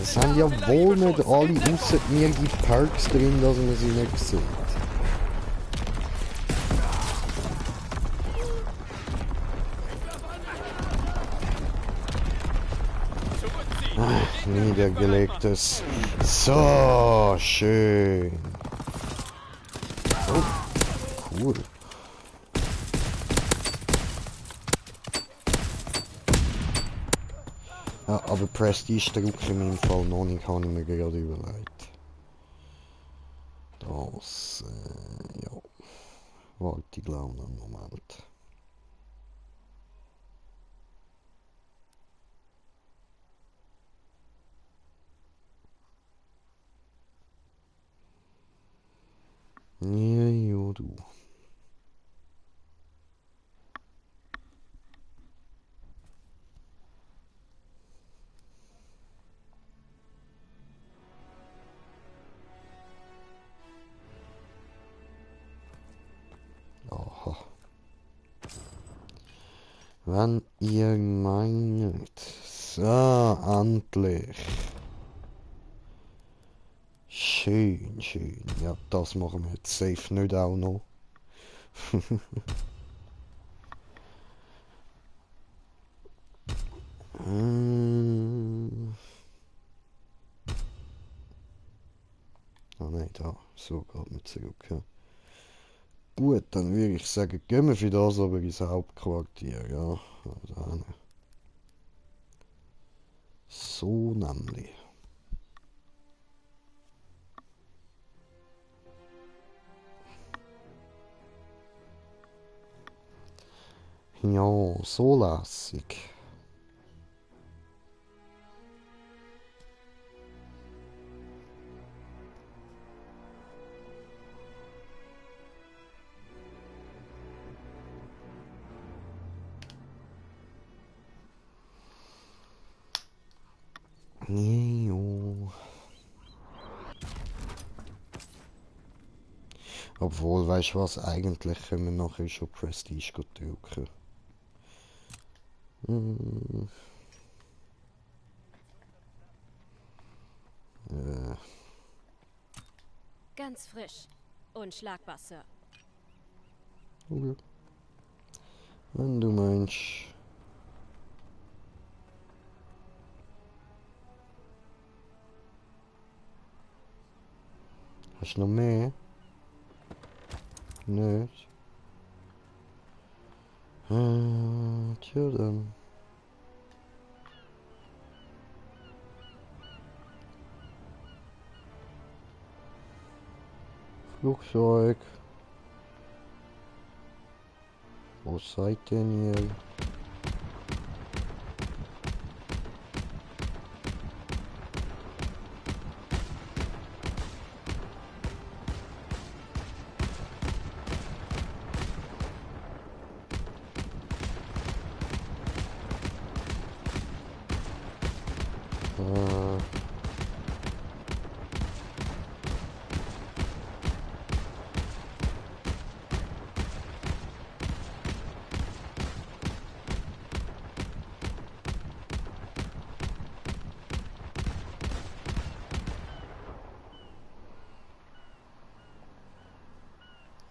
Es sind ja wohl nicht alle außer mir die Perks drin, dass man sie nicht sieht. Ach, niedergelegtes. So schön. Oh, cool. Ja, aber Prestige drücke in meinem Fall noch nicht, habe ich mir gerade überlegt. Das, ja. Warte, ich glaube noch einen Moment. Ja, du. Aha. Wenn ihr meint. So, endlich. Schön, schön. Ja, das machen wir jetzt safe nicht auch noch. Ah nein, da. So geht man zurück. Ja. Gut, dann würde ich sagen, gehen wir für das aber ins Hauptquartier, ja. Also, so nämlich. Ja, so lässig. Jo. Obwohl, weißt du was, eigentlich können wir nachher schon Prestige drücken. Ganz frisch. Unschlagbar, Sir. Okay. Wenn du meinst. Hast du noch mehr? Nicht? Tja dann. Flugzeug. Wo seid denn ihr?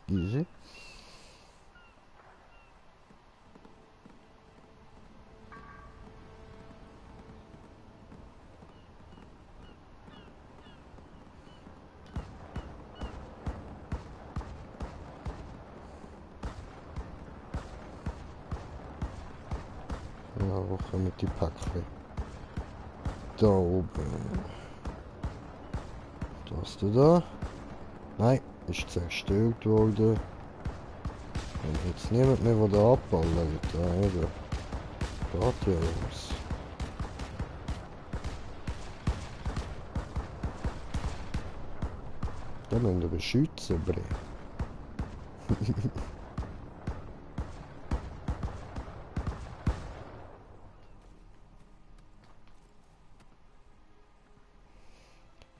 Easy. Ja, wo kommen die Päckchen? Da oben. Was du da? Nein, ist zerstört worden. Und jetzt niemand mehr, der da abballert. Da eben. Geht ja was. Da müssen wir beschützen, Bre.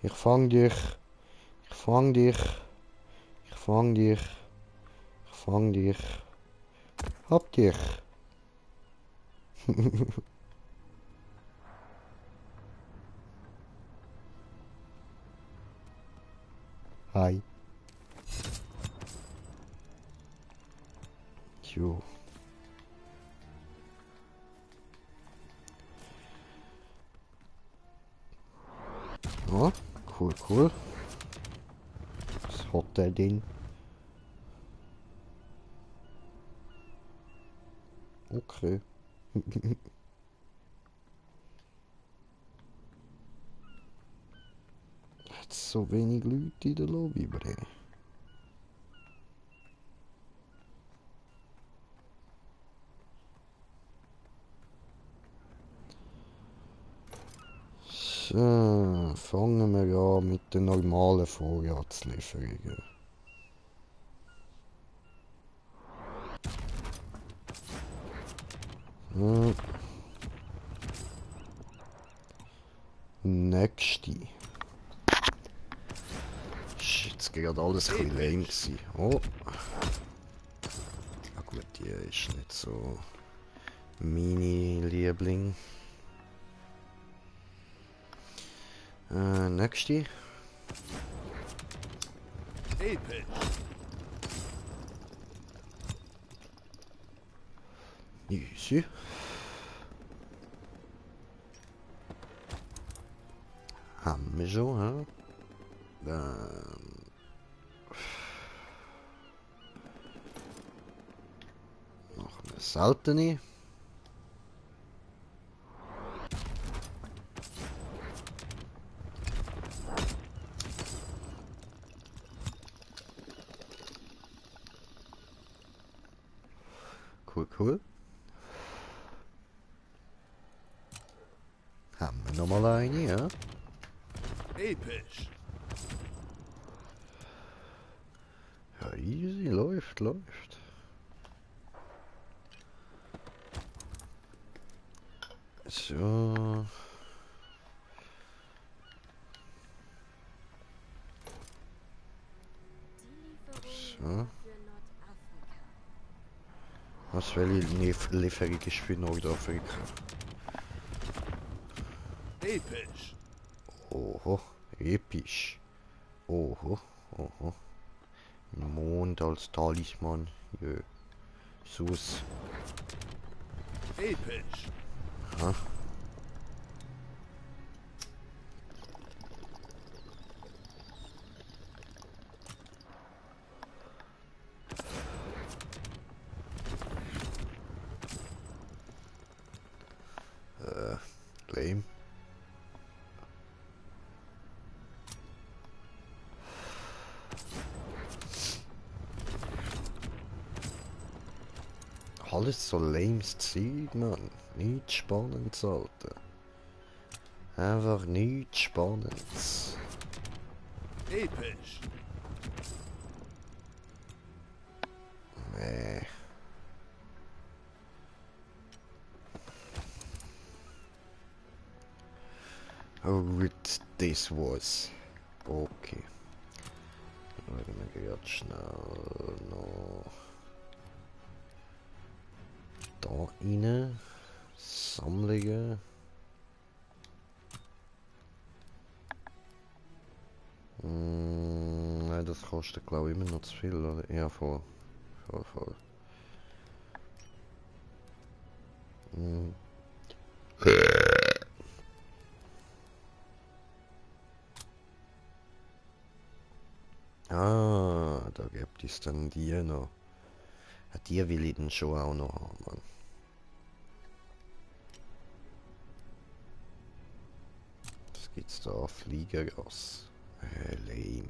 Ich fang dich. Ich fang dich. Ich fang dich. Ich fang dich. Hab dich. Hi. Jo. Ja, cool, cool. Was hat der denn? Okay. Hat so wenig Leute in der Lobby, Bre. So, fangen wir an mit den normalen Vorratslieferungen. So. Nächste. Ist jetzt gerade alles ein bisschen lame gewesen. Oh. Na gut, die ist nicht so meine Liebling. Nächste. Episch. Easy. Haben wir schon, hä? Noch eine seltene. Cool, cool. Haben wir nochmal eine, ja? Episch. Ja, easy, läuft, läuft. So. So. Was welche Lieferung ist für Nordafrika? Episch. Oho, episch. Oho, oho. Mond als Talisman. Jö. Sus. Episch. Ha? Lame. Alles so lames Zeug, Mann. Nichts Spannendes, Alter. Einfach nichts Spannendes. Episch. Nee. Oh gut, this was. Okay. Schauen wir gerade schnell noch da rein. Sammlungen. Nein, das kostet glaube ich immer noch zu viel, oder? Ja, voll. Voll, voll. Ah, da gibt es dann die noch. Ja, die will ich dann schon auch noch haben, Mann. gibt's da? Fliegergas. Lame.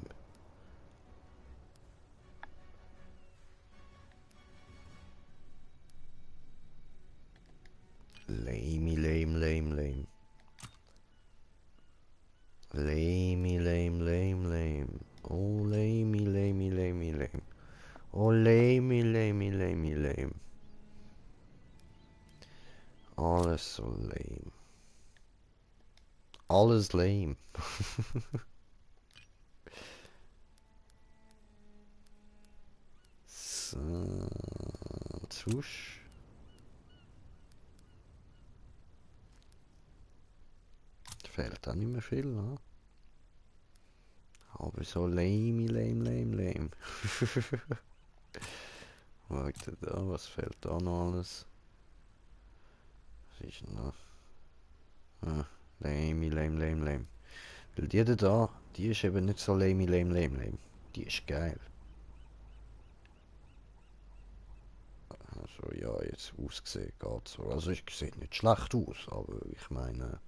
Lame, lame, lame, lame. Lame, lame, lame, lame. Oh, lame, lame, lame, lame. Oh, lame, lame, lame, lame. Alles so lame. Alles lame. So, tusch. Fehlt auch nicht mehr viel, ne? Aber so lame, lame, lame, lame. Warte da, was fehlt da noch alles? Was ist denn noch? Ah, lame, lame, lame, lame. Weil die da, die ist eben nicht so lame, lame, lame, lame. Die ist geil. Also ja, jetzt ausgesehen geht's so. Also ich sehe nicht schlecht aus, aber ich meine,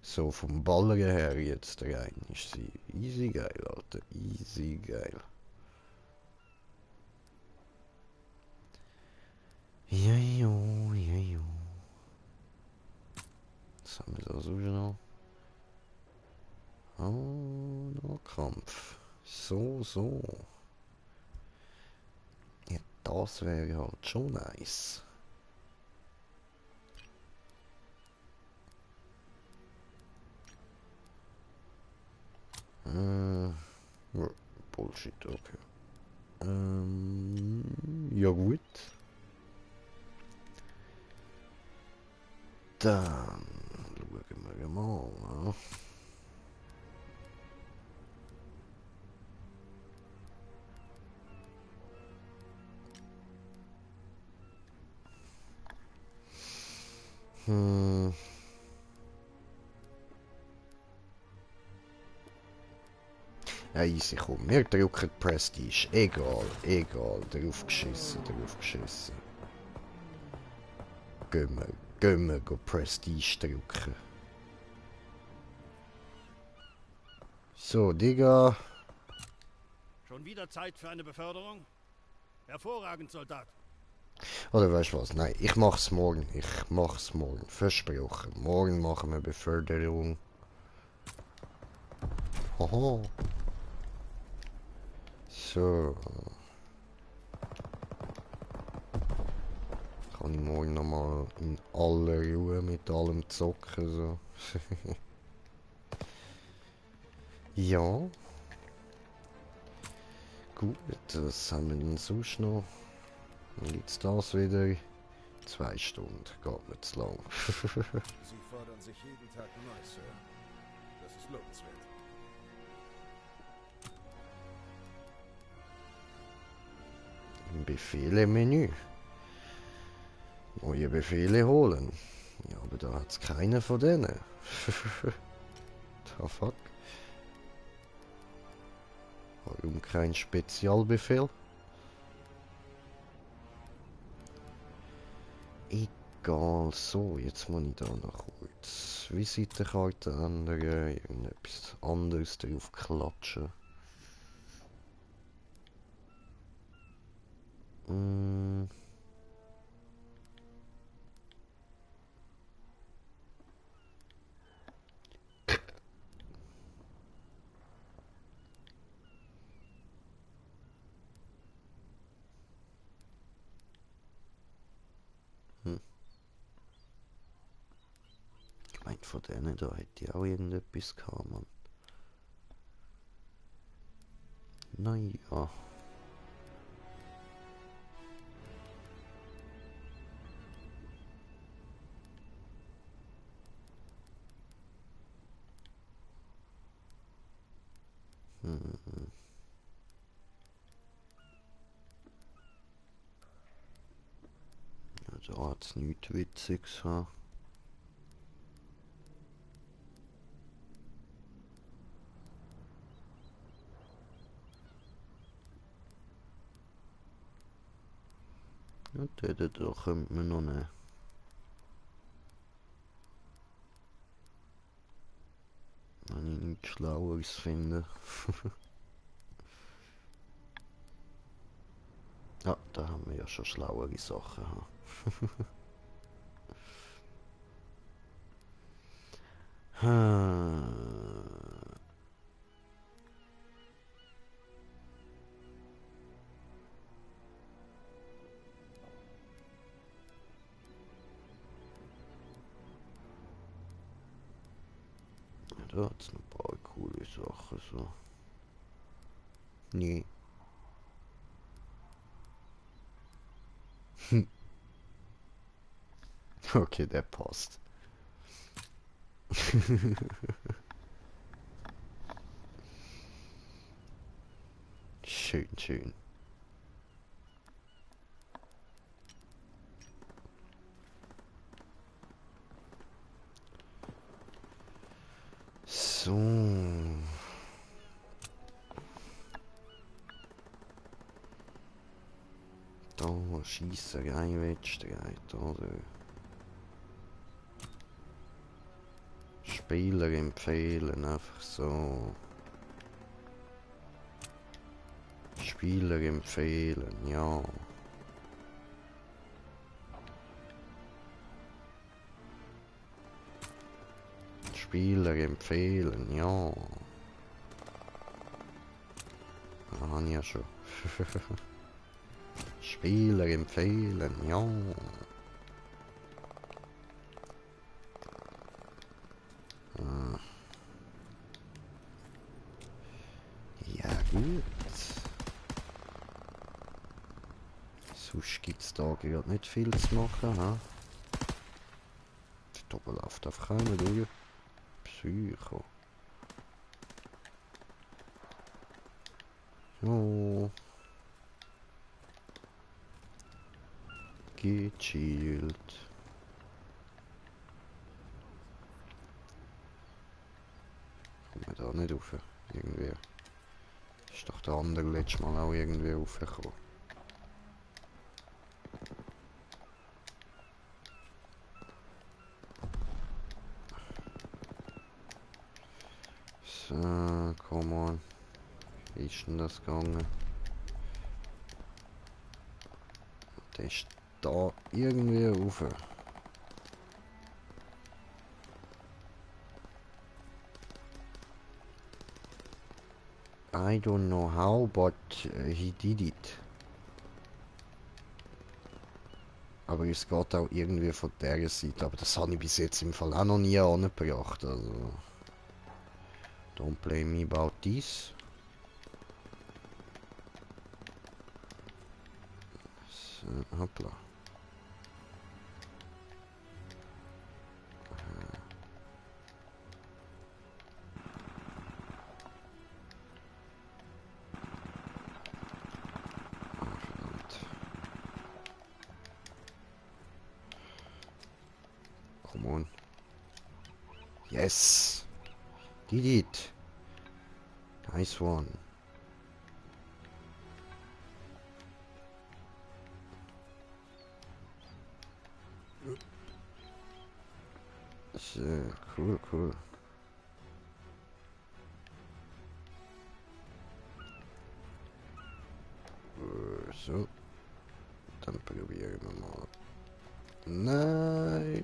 so vom Ballern her jetzt rein ist sie easy geil, Alter. Easy geil. Ja, jo, ja, jo. Was haben wir da so noch? Oh, Nahkampf. So, so. Ja, das wäre halt schon nice. Ja, Bullshit, okay. Ja gut. Dann schauen wir mal. Ja. Hm. Ja, easy, komm. Wir drücken Prestige. Egal, egal. Drauf geschissen, drauf geschissen. Gehen wir, go Prestige drücken. So, Digga. Schon wieder Zeit für eine Beförderung? Hervorragend, Soldat. Oder weißt du was? Nein, ich mach's morgen. Ich mach's morgen. Versprochen. Morgen machen wir Beförderung. Haha. So. Kann ich morgen nochmal in aller Ruhe mit allem zocken, so. Ja. Gut, was haben wir denn sonst noch? Dann gibt's das wieder. 2 Stunden, geht mir zu lang. Sie fordern sich jeden Tag neu, Sir. Das ist lobenswert. Im Befehle-Menü. Neue Befehle holen. Ja, aber da hat's keine von denen. The fuck? Warum kein Spezialbefehl? Egal, so, jetzt muss ich da noch kurz Visitenkarte ändern, irgendetwas anderes drauf klatschen. Mm. Ich meine, von denen da hätte ich auch irgendetwas gehabt, Mann. Naja. Ja, da hat's nichts Witziges, ha? Ja, da könnte man noch nehmen. nichts Schlaueres finden. Ja, da haben wir ja schon schlauere Sachen. Da hat es noch ein paar coole Sachen. So. Nee. Okay, der passt. Schön, schön. So. Da Schiesserei, Wettstreit, oder? Spieler empfehlen, einfach so. Spieler empfehlen, ja. Spieler empfehlen, ja. Ah, habe ich ja schon. Spieler empfehlen, ja. Ah. Ja, gut. Sonst gibt es da gerade nicht viel zu machen, ha? Die Doppel läuft einfach keiner durch. Psycho. So. Gechillt. Kommen wir da nicht rauf? Irgendwie. Ist doch der andere letztes Mal auch irgendwie raufgekommen. So, come on. Wie ist denn das gegangen? Der ist da irgendwie rauf. I don't know how, but he did it. Aber es geht auch irgendwie von der Seite. Aber das habe ich bis jetzt im Fall auch noch nie angebracht. Also. Don't blame me about this. So, hoppla. Come on. Yes! Did it! Nice one. So, cool, cool. So. Dann probieren wir mal. Nein!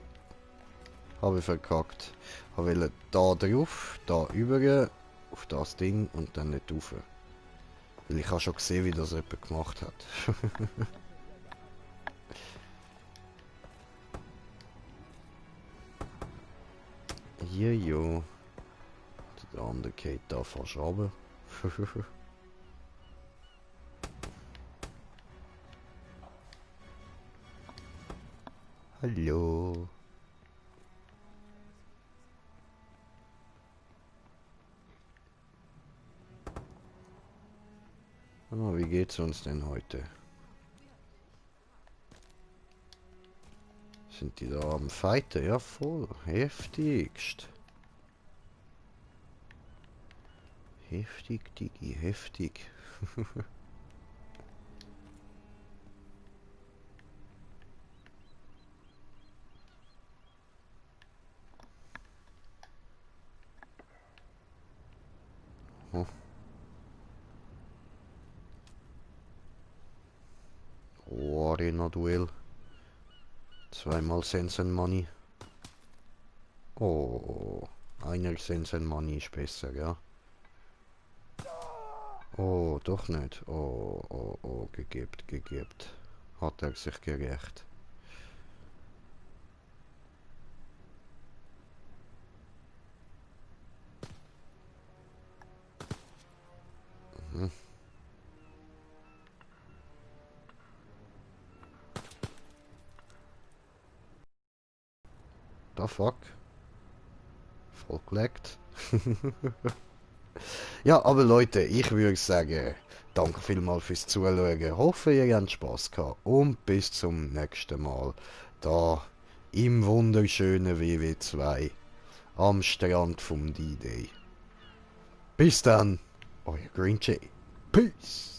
Habe ich verkackt. Ich wollte da drauf, da über, auf das Ding und dann nicht rauf. Weil ich habe schon gesehen, wie das jemand gemacht hat. Jojo. Der andere geht da fast runter. Hallo. Ah, wie geht's uns denn heute? Sind die da am Fighten? Ja, voll. Heftigst. Heftig, Digi, heftig. Aha. Oh, Arena-Duell. Zweimal Sense and Money. Oh, einer Sense and Money ist besser, ja. Oh, doch nicht. Oh, oh, oh, gegeben. Hat er sich gerecht. Mhm. Da fuck. Voll geleckt. Ja, aber Leute, ich würde sagen, danke vielmals fürs Zuschauen. Hoffe, ihr habt Spaß gehabt. Und bis zum nächsten Mal. Da im wunderschönen WW2 am Strand vom D-Day. Bis dann, euer Green Jay. Peace.